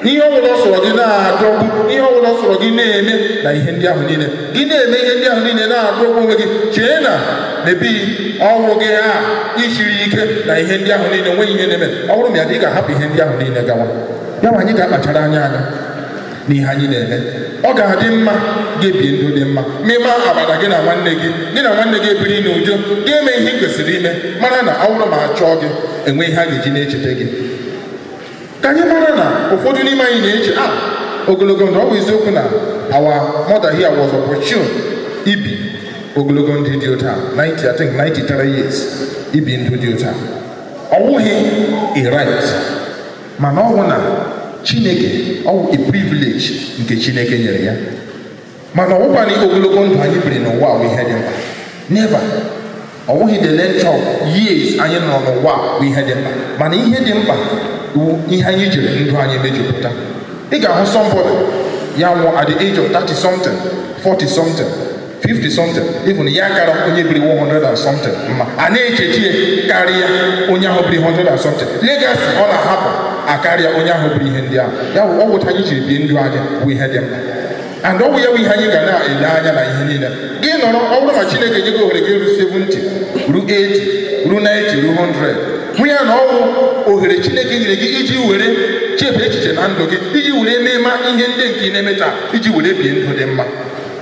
Ihe ọbụla ọ sọrọ gị na-adọgbu, ihe ọbụla ọ sọrọ gị na-eme na ihe ndị ahụ niile gị na-eme, ihe ndị ahụ niile na-adọgbu onwe gị, chee na mebi ọnwụ gị a isiri ike na ihe ndị ahụ niile nweghị ihe na-eme. Ọ bụrụ ma ya dị, ị ga-ahapụ ihe ndị ahụ niile gawa. Ya ma anyị ga-akpachara anya anya n'ihe anyị na-eme. Ọ ga-adị mma gị bie ndụ dị mma, ma ịma agbata gị na nwanne gị, gị na nwanne gị ebiri n'udo, ga-eme ihe ị kwesịrị ime. Mara na ọ bụrụ ma a chọọ gị, enwe ihe a ga-eji na-echeta gị. Ka anyị mara na ụfọdụ n'ime anyị na-eche a ogologo ndụ. Ọ bụ eziokwu na our mother here was opportune ibi ogologo ndụ dị otu a, 90, I think 93 years, ibi ndụ dị otu a, ọ wụghị a right, mana ọ bụ na Chineke, ọ bụ a privilege nke Chineke nyere ya. Mana ọ bụkwa na ogologo ndụ anyị biri n'ụwa bụ ihe dị mkpa. Never. Ọ bụghị the length of years anyị nọ n'ụwa bụ ihe dị mkpa, mana ihe dị mkpa bụ ihe anyị jiri ndụ anyị mejupụta. Ị ga-ahụ somebody ya nwụọ at the age of 30 something, 40 something, 50 something, even ya kara onye biri 100 and something mma. A na-echechi ya karịa onye ahụ biri 100 and something. Legacy ọ na-ahapụ akarịa onye ahụ biri ihe ndị ahụ. Ya bụ, ọ wụta anyị jiri bie ndụ anyị bụ ihe dị mkpa, and ọ bụ ya bụ ihe anyị ga na-ele anya na ihe niile. Gị nọrọ, ọ bụrụ ma Chineke nye gị ohere gị ru 70, ru 80, ru 90, ru 100, hụ ya na ọ bụ ohere Chineke nyere gị iji were chebe echiche na ndụ gị, iji were mee ma ihe ndị nke ị na-eme taa, iji were bie ndụ dị mma.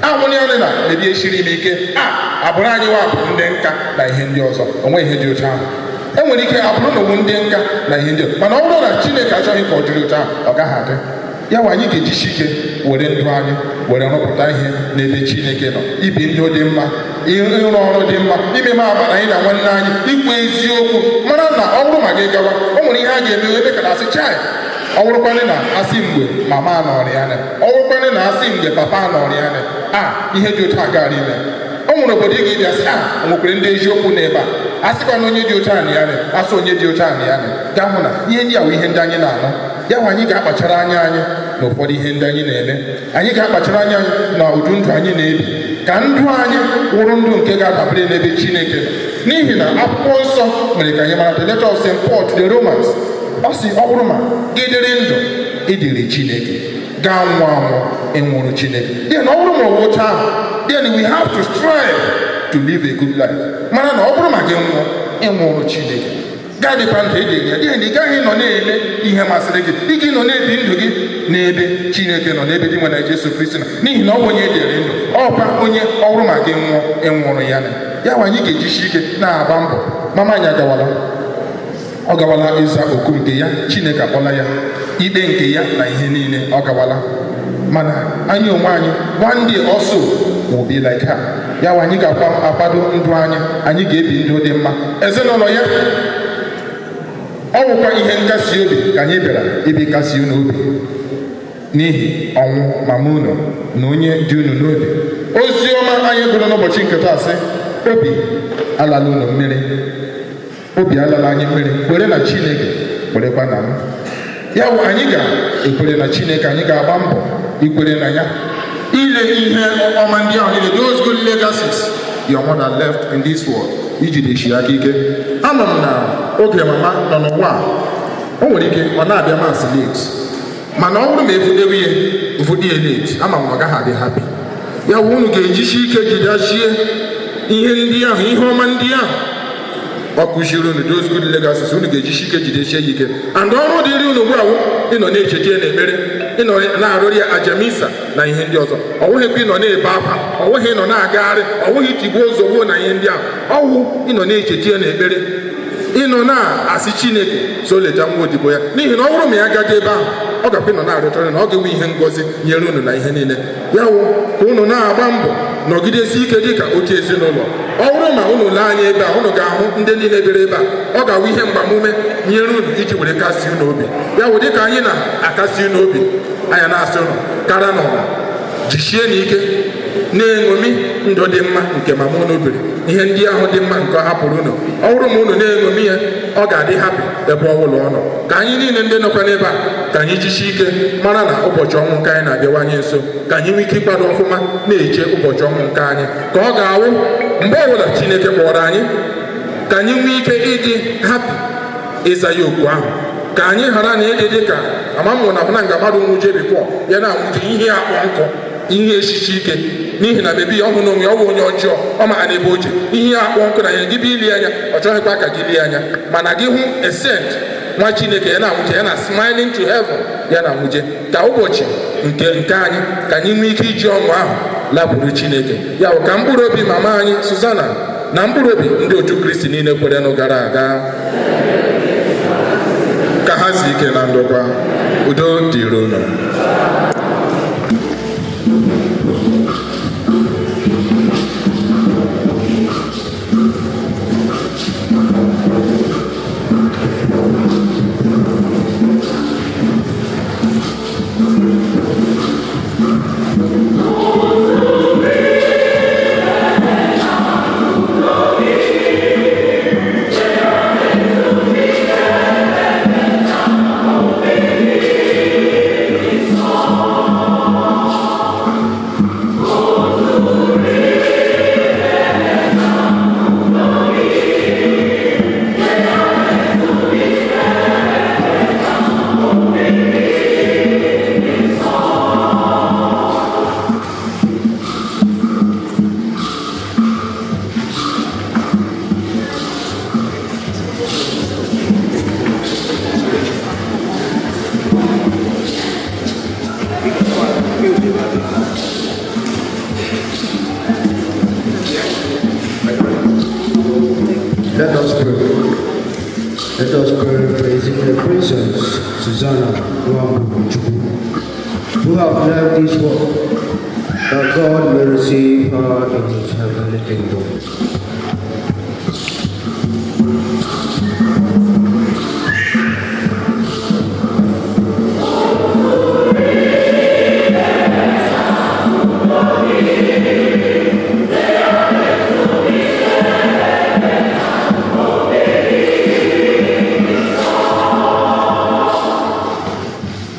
Anwụnị ya na mebie esiri m ike a abụrụ anyị nwa abụrụ ndị nka na ihe ndị ọzọ. Onwe ihe dị otu ahụ e nwere ike abụrụ na owu ndị nka na ihe ndị ọzọ, mana ọ bụrụ na Chineke achọghị ka ọ dịrị otu ahụ, ọ gaghị adị. Ya nwa, anyị ga-ejisi ike were ndụ anyị were rụpụta ihe n'ebe Chineke nọ, ibi ndụ dị mma, ịrụ ọrụ dị mma, ime ma agbara anyị na nwanne anyị, ikwu eziokwu. Mara na ọ bụrụ ma gị gawa, o nwere ihe a ga-eme ebe ka na-asị, "Chai, ọ bụrụkwanị na asị mgbe mama nọrọ ya, ọ bụrụkwanị na asị mgbe papa nọrọ ya, a ihe dị otu a gara ime." O nwere obodo ị ga-ebịa sị, a o nwekwere ndị eziokwu n'ebe a, a sịkwa na onye dị otu a na ya, asị onye dị otu a na ya. Gaa hụ na ihe ndị a bụ ihe ndị anyị na-anụ. Ya nwa, anyị ga-akpachara anya anyị na ụfọdụ ihe ndị anyị na-eme. Anyị ga-akpachara anya anyị na ụdị ndụ anyị na-ebi, ka ndụ anyị wụrụ ndụ nke ga-adabere n'ebe Chineke nọ. N'ihi na akwụkwọ nsọ mere ka anyị mara, the letter of St. Paul to the Romans, ọ sị, ọ bụrụ ma gị dịrị ndụ, ịdịrị Chineke, gaa nwụọ anwụ, ịnwụrụ Chineke. Then ọ bụrụ ma ọ otu ahụ, then we have to strive to live a good life. Mara na ọ bụrụ ma gị nwụọ, ịnwụrụ Chineke, gaa dịkwa ndụ ịdịrị ya. Then ị gaghị nọ na-eme ihe masịrị gị, ị gị nọ na-ebi ndụ gị n'ebe Chineke nọ, n'ebe dị nwe na Jesu Kristi nọ, n'ihi na ọ bụ onye edere ndụ, ọkwa onye ọ bụrụ ma gị nwụọ, ịnwụrụ ya. Na ya nwa, anyị ga-ejisi ike na-agba mbọ. Mama anyị agawala, ọ gawala ịza oku nke ya. Chineke akpọla ya ikpe nke ya na ihe niile, ọ gawala. Mana anyị onwe anyị, one day also will be like her. Ya nwa, anyị ga-akwado ndụ anyị, anyị ga-ebi ndụ dị mma. Ezinụlọ ya, ọ Ọ bụkwa ihe nkasi obi ka anyị bịara ibi kasi unu obi n'ihi ọnwụ mama unu na onye dị unu n'obi. Ozi ọma anyị gụrụ n'ụbọchị nke taa sị, obi alala unu mmiri, obi alala anyị mmiri, kwere na Chineke, kwerekwa na m. Ya bụ, anyị ga-ekwere na Chineke, anyị ga-agba mbọ ikwere na ya, ile ihe ọma ndị ahụ niile, those good legacies your mother left in this world, ijidesi aka ike. Anọ m na oge mama nọ n'ụwa a, o nwere ike ọ na-abịa Mass late, mana ọ bụrụ ma efudewe ya ụfọdụ ya late, ama m na ọ gaghị adị happy. Ya bụ, unu ga-ejisi ike jidechie ihe ndị ahụ, ihe ọma ndị ahụ ọ kụziri unu, those good legacies, unu ga-ejisi ike jidesie ya ike. And ọrụ dịrị unu ugbu a wụ ịnọ na-echete ya n'ekpere, ịnọ na-arụrụ ya ajamisa na ihe ndị ọzọ. Ọ wụghịkwa ịnọ na-ebe akwa, ọ wụghị ịnọ na-agagharị, ọ wụghị tigbuo ozugbo na ihe ndị ahụ. Ọwụ ịnọ na-echete ya n'ekpere, ịnọ na-asị Chineke so leta nwa odibo ya, n'ihi na ọ bụrụ ma ya gaje ebe ahụ, ọ gakwa ịnọ na-arịọtara na ọ ga-enwe ihe ngọzi nyere unu na ihe niile. Ya wụ ka unu na-agba mbọ nọgidesi ike dịka otu ezinụlọ. Ọ bụrụ ma unu lee anya ebe a, unu ga-ahụ ndị niile bịara ebe a, ọ ga-awụ ihe mgbamume nyere unu iji were kasị unu obi. Ya wụ, dịka anyị na-akasi unu obi, anya na-asị unu kara n'ụwa, jisie n'ike na-eṅomi ndụ dị mma nke mama unu biri, ihe ndị ahụ dị mma nke ọ hapụrụ unu. Ọ bụrụ ma unu na-eṅomi ya, ọ ga-adị happy ebe ọ bụla ọ nọ. Ka anyị niile ndị nọkwa n'ebe a, ka anyị jisie ike mara na ụbọchị ọnwụ nke anyị na-abịawanye nso, ka anyị nwee ike ịkwado ọfụma na-eche ụbọchị ọnwụ nke anyị, ka ọ ga-awụ mgbe ọbụla Chineke kpọrọ anyị, ka anyị nwee ike ịdị happy ịza ya oku ahụ, ka anyị ghara na ịdị dị ka amamụ na hụna nga mmadụ nwuje before ya na-anwụje, ihe akpọ nkụ, ihe eshishi ike, n'ihi na bebi ya ọ hụ n'onwe ya, ọ bụ onye ọjọọ, ọ ma na ebe oche ihe akpọ nkụ na ya gị bụ ili anya, ọ chọghịkwa ka gị lie anya. Mana gị hụ a saint, nwa Chineke, ya na-anwụje, ya na smiling to heaven, ya na-anwụje. Ka ụbọchị nke anyị, ka anyị nwee ike iji ọṅụ ahụ lapụrụ Chineke. Ya bụ, ka mkpụrụ obi mama anyị Susanna na mkpụrụ obi ndị otu Kristi niile kwerenụ gara aga, ka ha zuo ike na ndokwa. Udo dịrị unu. Let us pray. Let us pray, praising the Princess Susanna Nwambu, who have left this world, that God may receive her in his heavenly kingdom.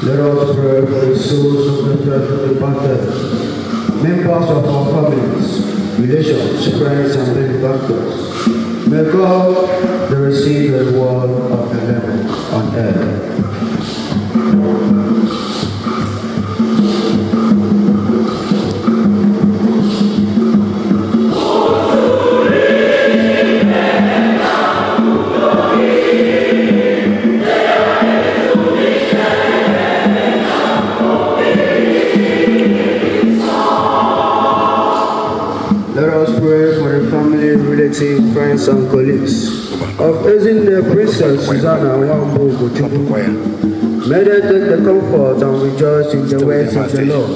Let us pray for the souls of the faithful departed, members of our families, relations, friends, and benefactors. May God receive the reward of the labor on earth. Let us pray for the family, relatives, friends, and colleagues of Ezinne Princess Susanna Nwambu Ugochukwu. May they take the comfort and rejoice in the ways of the Lord.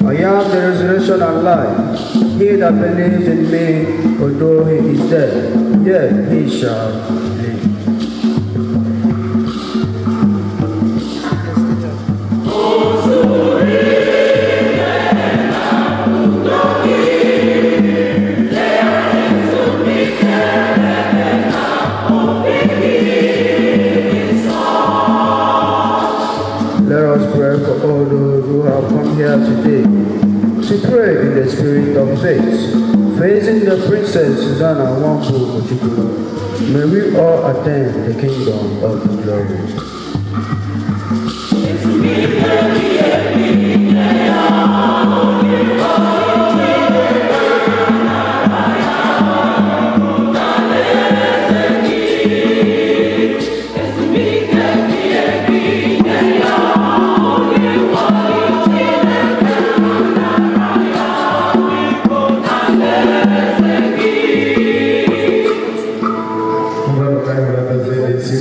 I am the resurrection and life. He that believes in me, although he is dead, yet he shall live. pray for all those who have come here today to pray in the spirit of faith, facing the Princess Susanna Nwambu Ugochukwu. May we all attain the kingdom of the glory.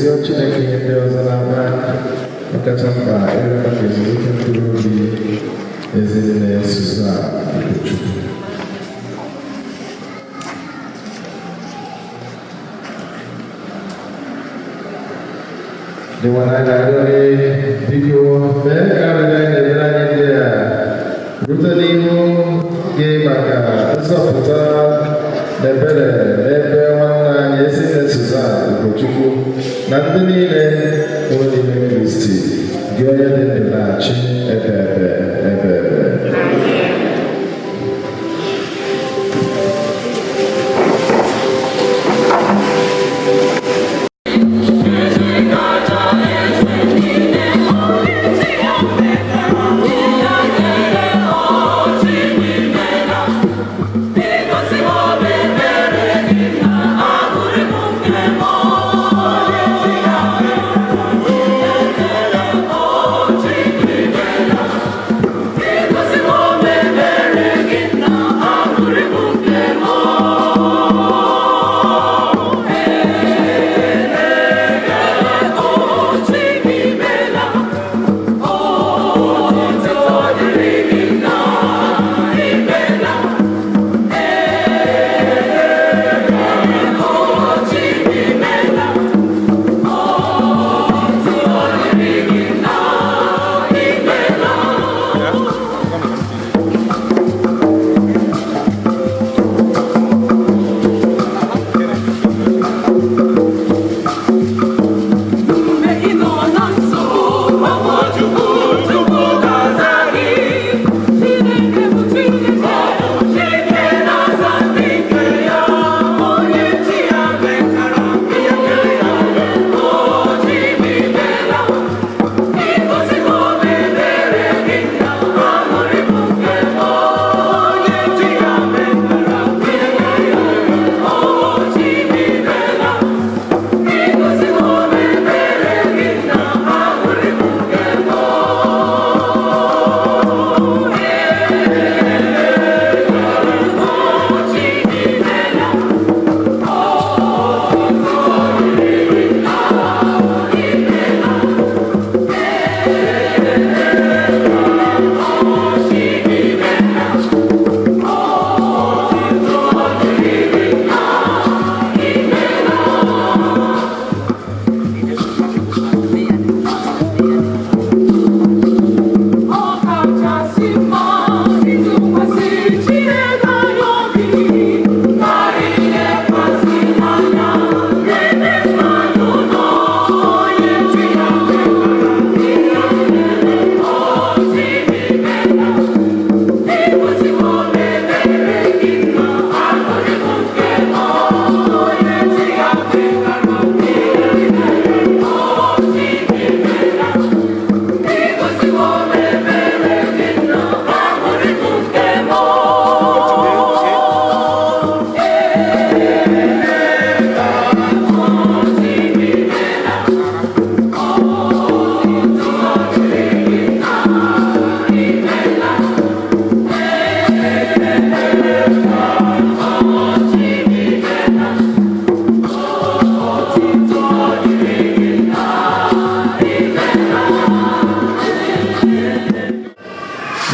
Rịọ Chineke ihe ndị ọzọ n'aka ọkacha mkpa ịrịọ maka ezumike mkpụrụ obi Ezinne Susan Ugochukwu. Dị nwa anyị na-arịọ gị, biko mee ka arịrịọ anyị na-emere anyị ndị a rute n'ihu gị maka nzọpụta na ebere n'ebe nwanne anyị Ezinne Susan Ugochukwu na ndị niile nwụrụ n'ime Kristi, gị onye dị ndụ na-achị ebe ebe ebe ebe.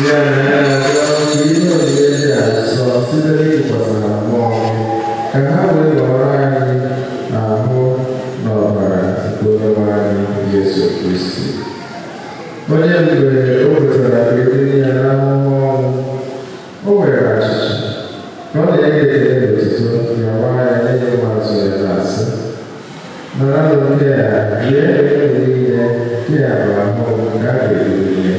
Ya mere, arịọ ka ihe onyinye dị asọ site n'ịtụkwasị na mmụọ ka ha wee ghọrọ anyị ahụ na ọbara nke Onyenwe anyị Jesu Kristi. Onye mgbe o kwetara ka e tinye ya n'ahụhụ ọnwụ, o were achịcha, ka ọ na-enye ekele na otuto, nyawa ya nye ụmụazụ ya na-asị: "Naranụ nke a, rienụ unu niile, nke a bụ ahụ m nke a ga-ebuli nye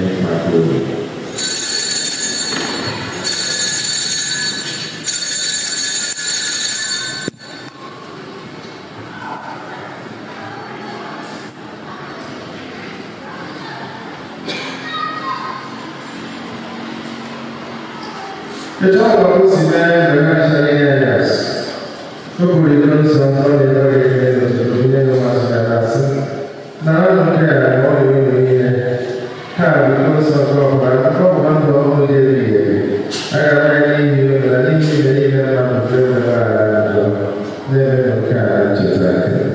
Etu ọ bụ o si mee mgbe ha achọghị inye ya gas. O buru iko nsọ ọ na-ere ere n'obodo onye nwe azụ ya na-asị, "Naranụ nke a ma ọ dị unu niile. Nke a bụ iko nsọ nke ọbara, nke ọgbụgba ndụ ọhụrụ dị ebighị ebi. A ga-ara ya n'ihi unu na n'ihi ihe niile mmadụ nke nwere mgbaghara njọ. Na-emenụ nke a na ncheta nke m."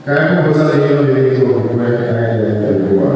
Ka anyị kwupụta na ihe omimi nke okwukwe anyị na-eme ugbu a.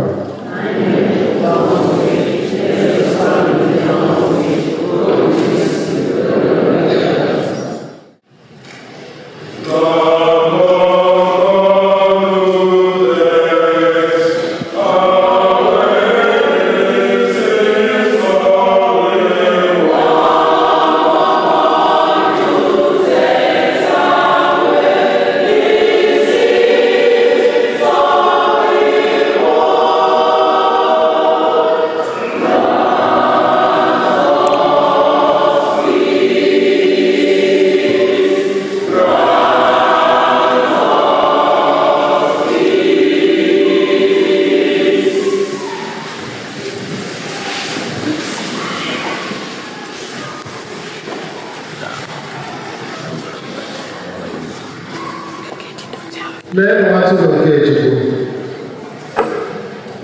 Lee nwa atụrụ nke Chukwu.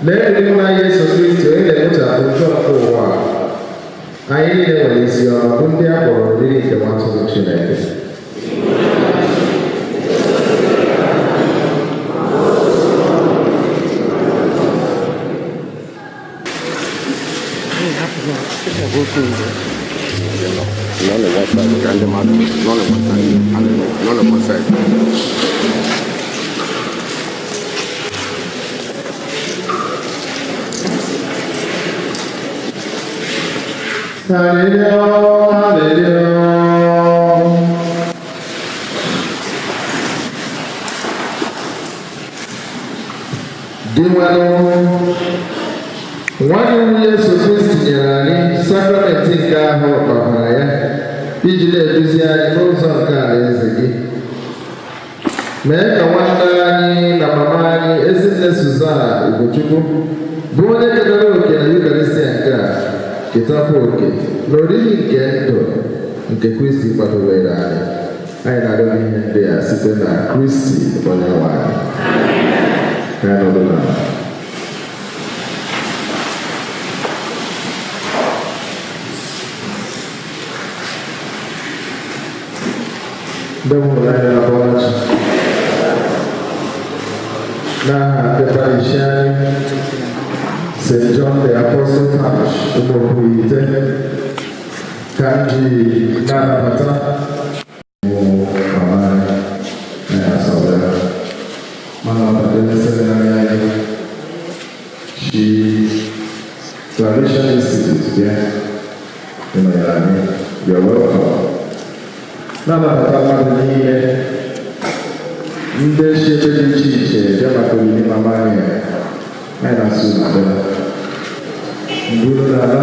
Lee ịhụnanya Yesu Kristi onye na-ekpochapụ njọ nke ụwa a. Anyị niile nwere isi ọma bụ ndị a kpọrọ oriri nke nwa atụrụ Chineke. Nọ na one side, ka ndị mmadụ nọ na one side, nọ na one side. Hallelujah, hallelujah. Dinwenụ, nwa gị nwunye Yesu Kristi nyere anyị sakramenti nke ahụ na ọbara ya iji na-eduzi anyị n'ụzọ nke alaeze gị. Mee ka nwanne anyị na mama anyị, Ezinne Suzana Ugochukwu, bụ onye ketara oke na Yukaristia nke a, ketakwa oke na oriri nke ndụ nke Kristi kwadobere anyị. Anyị na-arịọ gị ihe ndị a site na Kristi onye nwe anyị. Ka anyị nọdụ n'ala. Ndị m hụrụ anya na Bọlachi, n'aha ndị parish anyị, St. John the Apostle Parish, Ụmụokwuite, ka m ji na-anabata bụ mama anyị na ya sọbịa mana ọbata seminarị anyị chi Tradition Institute bịa ịnọnyere anyị. You're welcome. Na-anabata mmadụ niile ndị si ebe dị iche iche bịa maka olili mama anyị. Anyị na-asụ unu abịala. Mgbe unu na-ala,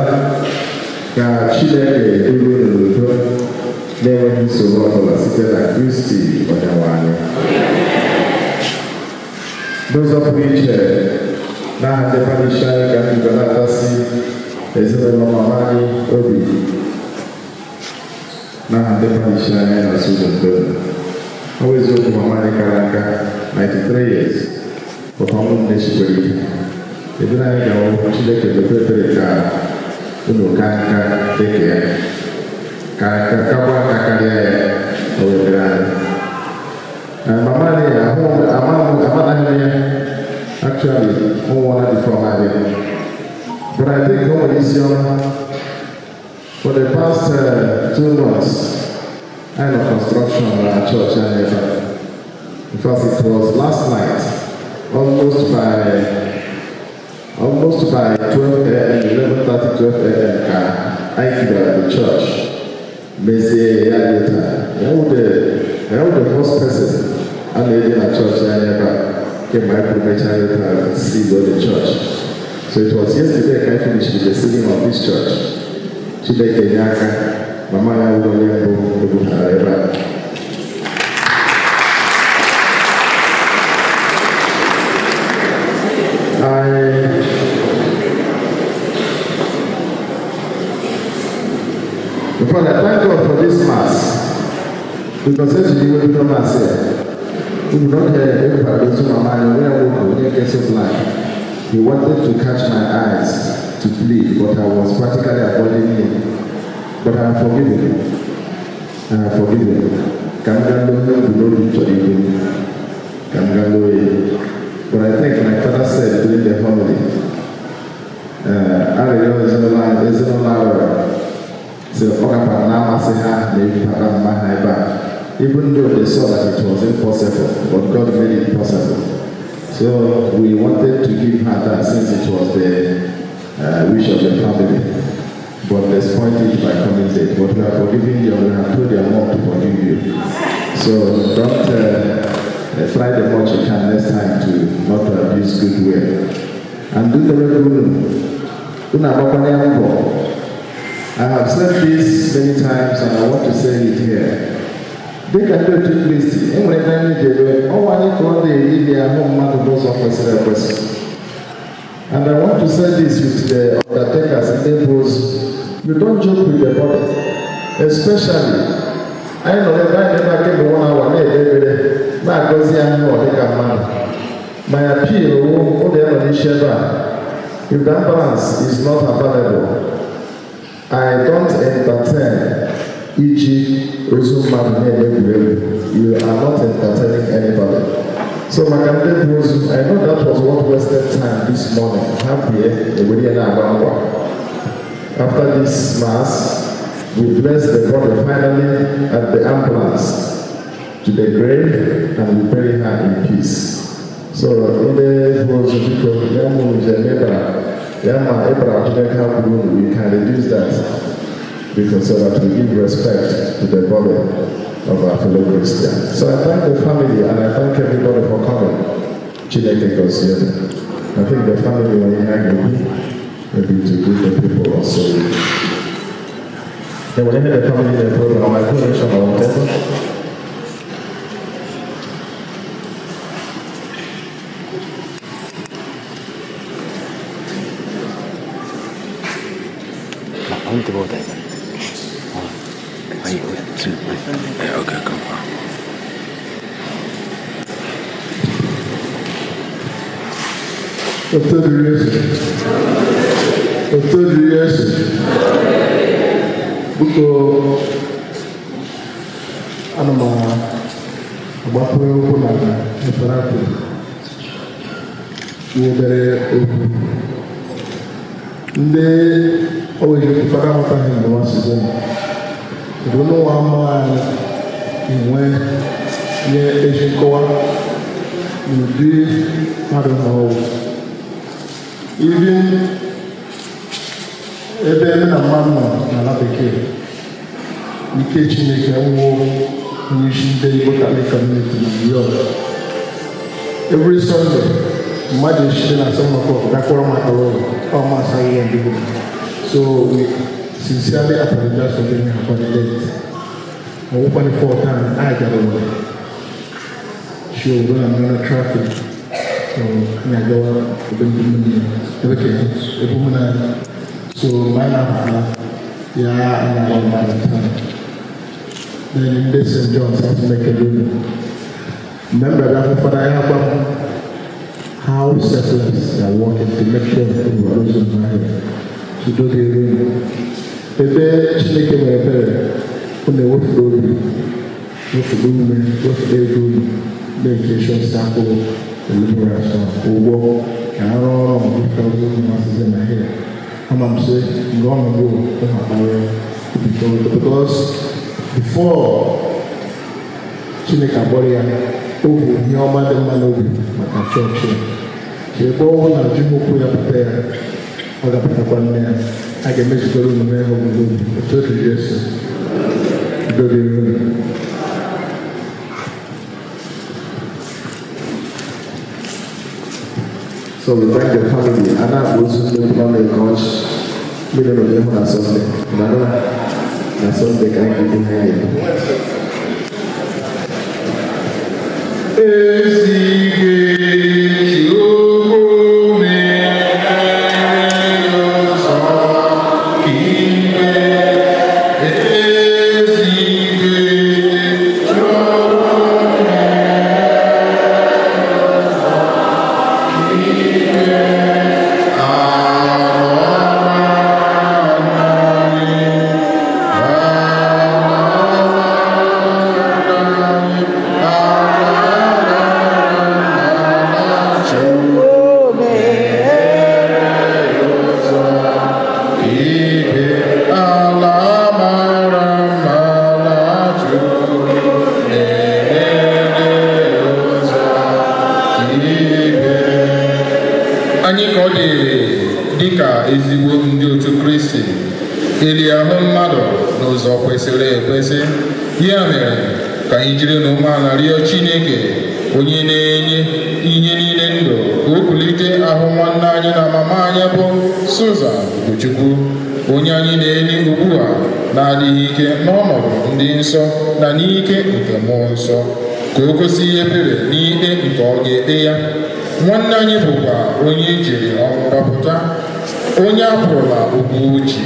ka Chineke duru unu n'udo na-enweghị nsogbu ọbụla site na Kristi Onyenwe anyị. N'ụzọ pụrụ iche, n'aha ndị parish anyị, ka ndị na-atasị ezinụlọ mama anyị obi. N'aha ndị parish anyị na-asụ unu ndo. Ọ bụ eziokwu, mama anyị kara aka 93 years, papa m na-esikwara ike. Ebere anyị ga-awụ Chineke mepee ebere ka unu ka nka dịka ya, ka ka kakwa nka karịa ya. O wetara anyị. Mama anyị ahụ amanaghị m ya. Actually, ọ nwụọla before m abịa, but I think o nwere isi ọma. For the past 2 months anyị nọ construction na church anyị ebe a. In fact, it was last night, almost by 12 a.m., 11:30, 12 a.m. ka anyị bidoro the church mezie ya dị taa. Ya wụ the first person a na-eje na church anyị ebe a kemgbe anyị kwuru mechaa ya taa seal the church. So it was yesterday ka anyị finished the sealing of this church. Chineke nye aka. Mama ya wụrụ onye mbụ ebupụtara ebe a. In fact, I thank God for this mass. Because as you will come mass here, we will not hear everybody to my mind where we could get so blind. He wanted to catch my eyes to plead, but I was practically avoiding him. But I have forgiven him. I have forgiven him. Ka m gaa lee onye bụ n'obi chọrọ ibu m. Ka m gaa lee ya. But I think my father said during the homily, arịrịọ ezinụlọ arịọrọ sị ọ gakwa na-amasị ha na ebipụta mma ha ebe a. Even though they saw that it was impossible, but God made it possible. So we wanted to give her that since it was the wish of the family. But they spoiled it by coming late. But we are forgiving you. We have told your mom to forgive you. So don't try the much you can next time to not to abuse goodwill. And do the unu agbakwana ya mbọ. I have said this many times and I want to say it here. Dịka ndị otu Kristi, e nwere ebe anyị ji ebe ọnwa anyị ka ọ na-eri dị ahụ mmadụ n'ụzọ kwesịrị ekwesị. And I want to say this with the undertakers, ndị bụ ozu. You don't joke with the body, especially anyị nọ n'ebe anyị na-ebe kemgbe one hour na-ekpe ekpere na-agọzi ahụ ọ dịka mmadụ. My appeal wụ ụlọ ya nọ n'isi ebe a. If the ambulance is not available, I don't entertain iji ozu mmadụ na-eme egwuregwu. You are not entertaining anybody. So maka ndị bụ ozu, I know that was what wasted time this morning. Ha bie ewere ya na-agba ngwa. After this mass, we bless the body finally at the ambulance to the grave and we bury her in peace. So ndị bụ ozu, biko, ya mụ njem ịbara ya ma ịbara Chineke ha kwuru unu, we can reduce that because so that we give respect to the body of our fellow Christian. So I thank the family and I thank everybody for coming. Chineke gozie unu. I think the family nwere ihe a ga-ekwu, maybe to greet the people also. Yeah, whenever the family in the program, my donation or whatever. I want to go there. Wait, wait, two, Yeah, okay, confirm. Oto dịrị Jesu. Oto dịrị Jesu. Biko, ana m agbapụ ụkwụ na efere kwuru obere okwu. Ndị o nwere ike ụfọdụ amataghị mgbe nwa sizon bụ n'ụwa ama anyị enwe nye ezi nkọwa n'ụdị mmadụ na ọwụ. Even ebe eme na mmadụ nọ n'ala bekee, ike Chineke nwụọ onye isi ndị Igbo Catholic Community na New York. Every Sunday, mmadụ esite na 7 o'clock gakwara maka ụlọ ọ masị ahịhịa ndị Igbo. So we sincerely apologize for being upon late. Ọwụkwanị four time anyị gara ụlọ shi obodo na mmiri traffic, so anyị agawa ebe ndị mmiri ebe ka ebe mụ na so mgbe anyị na-abata ya anyị agba mmadụ taa. Then ndị St. John's asị mekele unu mgbe m bịara akwụkwọ na ya gwa m how selfless they are working to make sure that we are those ahịa udo dịrị unu. Ebe Chineke nwere ebere, unu ewefuru obi, wefuru ume, wefuru ego unu na-eke sure akwụ deliverance ụgwọ ka arụ ọrụ ma ife ọzọ unu masịzi na here. Ama m sị mgbe ọnọdụ ụmụ akpara because before Chineke agbọrọ ya, o bụ ihe ọma dị mma n'obi maka chọọchị ya. Ka ebe ọnwụ na ji okwu ya pụta ya, ọ ga-apụtakwa nne ya a ga-emezugoro unu mee ihe obodo obi. Otu otu Jesu, udo dịrị unu. So we thank the family. Ana ozu ndị nọ na-eke ọchị. Mmiri nọ n'ihu na Sunday. Na Na Sọnde ka anyị ga-ebu ha ya. Ezighi Chukwu mere ụzọ ime. Ezighi Chukwu mere ụzọ ime. Ala mara mma na-achụ na-enye ụzọ ibe. Anyị ka ọ dịrị dịka ezigbo ndị otu Kristi eli ahụ mmadụ n'ụzọ kwesịrị ekwesị. Ya mere, ka anyị jiri n'umeala rịọ Chineke, onye na-enye ihe niile ndụ, ka o kulite ahụ nwanne anyị na mama anyị bụ Susan Ugochukwu, onye anyị na-eli ugbu a na-adịghị ike, n'ọnọdụ ndị nsọ na n'ike nke Mmụọ Nsọ, ka o gosi ihe ebere n'ikpe nke ọ ga-ekpe ya. Nwanne anyị bụkwa onye ejiri ọnwụ gbapụta, onye apụrụla ụgwọ uchi,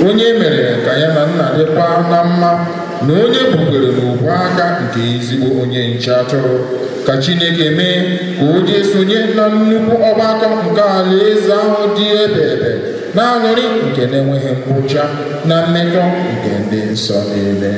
onye mere ka ya na nna dịkwa na mma, na onye bukwere n'ubu aka nke ezigbo onye nche atụrụ. Ka Chineke mee ka o jee sonye na nnukwu ọgbakọ nke alaeze ahụ dị ebe ebe, na aṅụrị nke na-enweghị ngwụcha, na mmekọ nke ndị nsọ niile.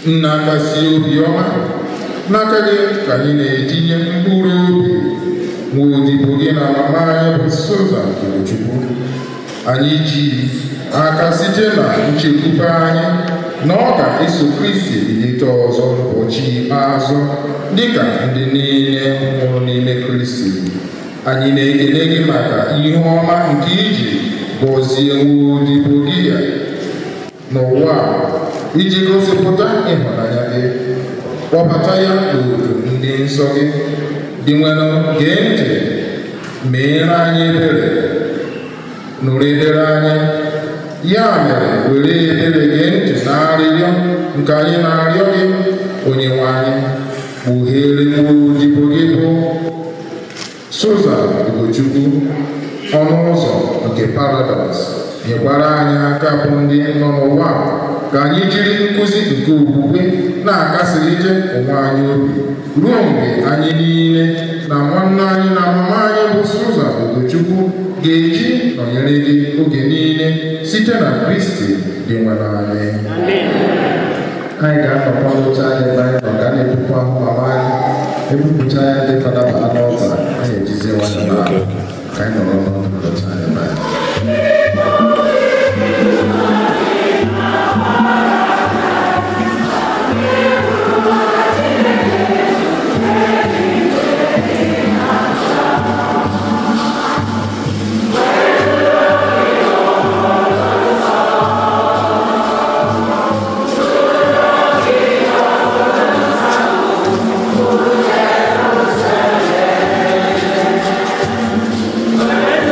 Nna kasị obiọma, n'aka gị ka anyị na-etinye mkpụrụ obi nwa odibo gị na mama anyị bụ Susan Ugochukwu. Anyị ji aka site na nchekwube anyị na ọ ga-eso Kristi bilite ọzọ n'ụbọchị ikpeazụ, dịka ndị niile nwụrụ n'ime Kristi. Anyị na-ekele gị maka ihe ọma nke iji gọzie nwa odibo gị ya n'ụwa a, iji gosipụta ịhụnanya gị, kpọbata ya n'otu ndị nsọ gị. Dị nwere, gee ntị, meere anyị ebere, nụrụ ebere anyị. Ya mere, were ebere gee ntị na arịrịọ nke anyị na-arịọ gị. Onye nwe anyị, kpughere nwa odibo gị bụ Susan Ugochukwu ọnụ ụzọ nke paradaịs. Nyekwara anyị aka bụ ndị nọ n'ụwa, ka anyị jiri nkụzi nke okwukwe na-akasịlite onwe anyị obi ruo mgbe anyị niile na nwanne anyị na mama anyị bụ Susan Ugochukwu ga-eji nọnyere gị oge niile, site na Kristi dị nwere anyị. Anyị ga-anọkwa n'oche anyị ebe anyị nọ ka a na-ebupụ ahụ mama anyị. Ebupụcha ya, ndị fada baa n'ọba, anyị ejizie nwayọ na ka anyị nọrọ n'oche anyị ebe anyị. Amen.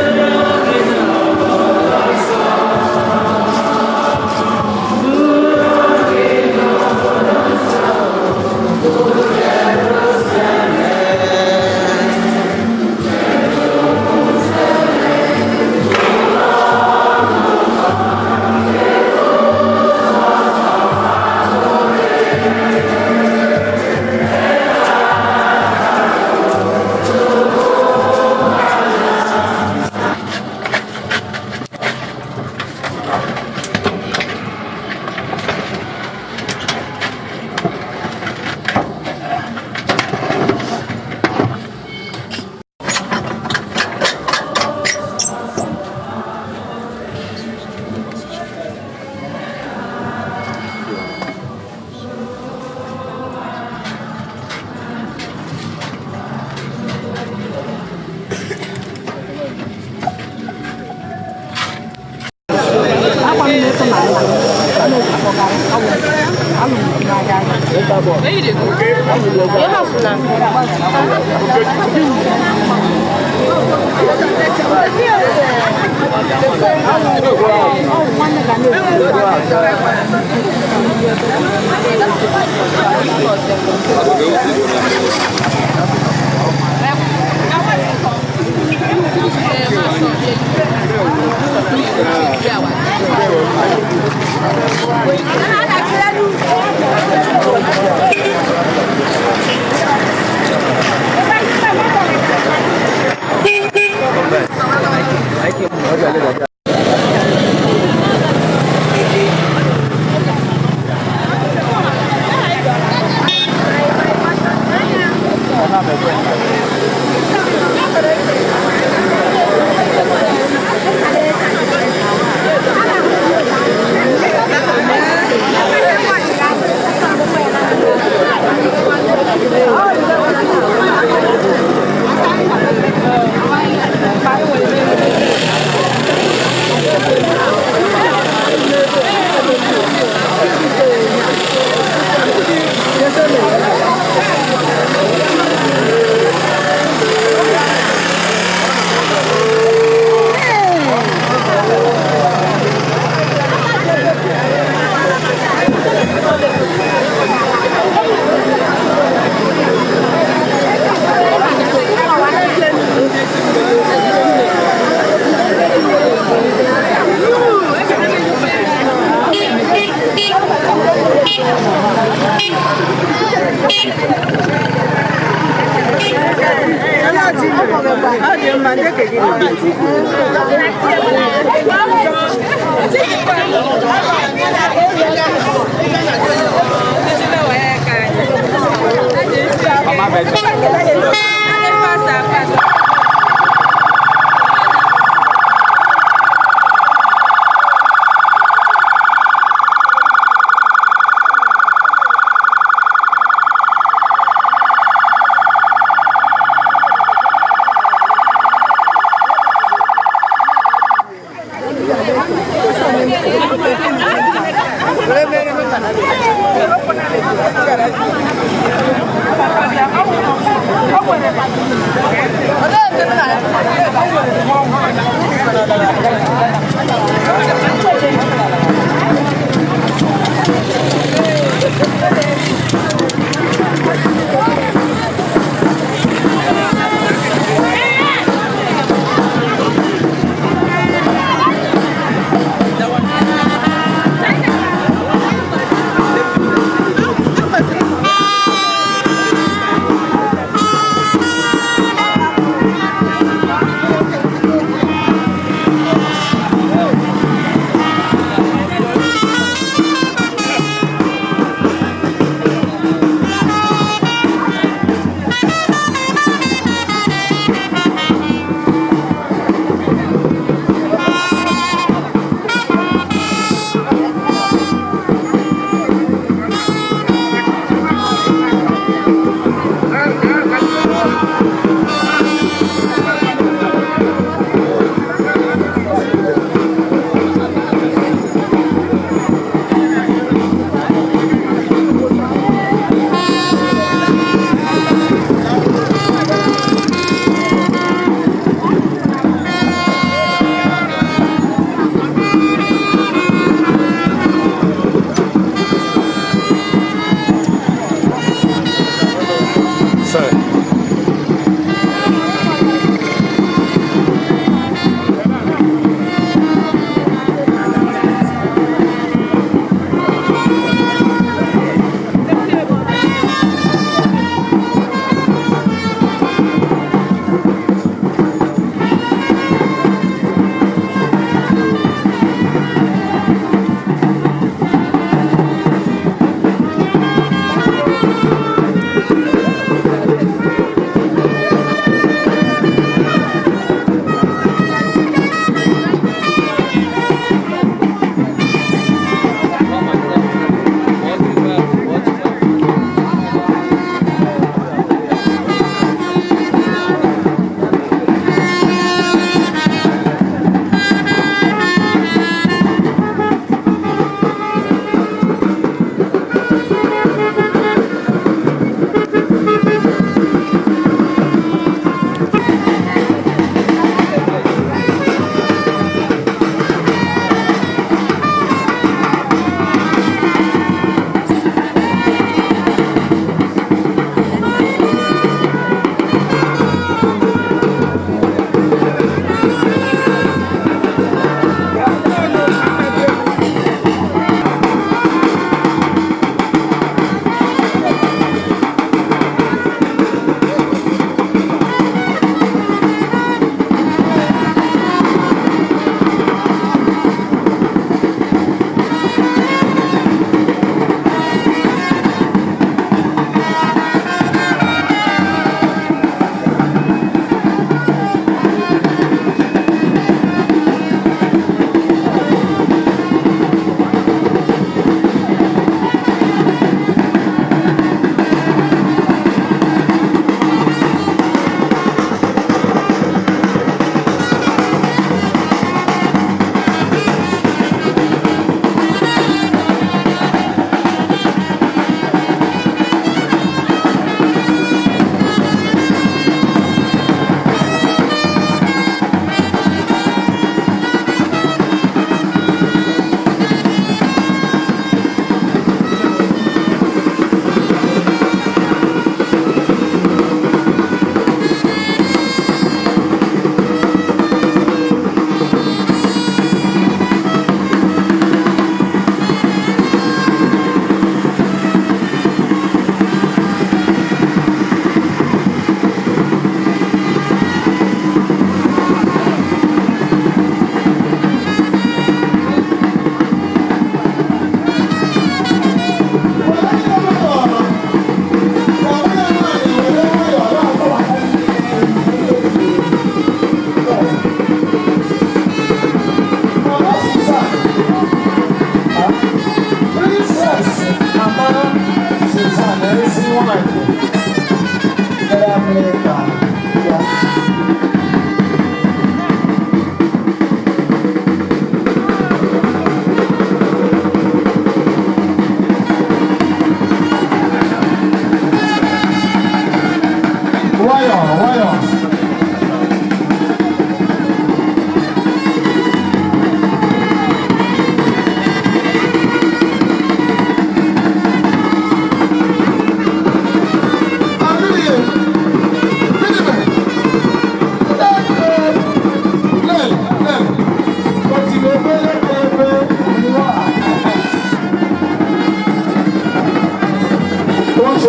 Where you dey go? Your house now.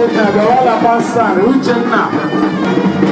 Uchenna, bịawala bandstand, Uchenna.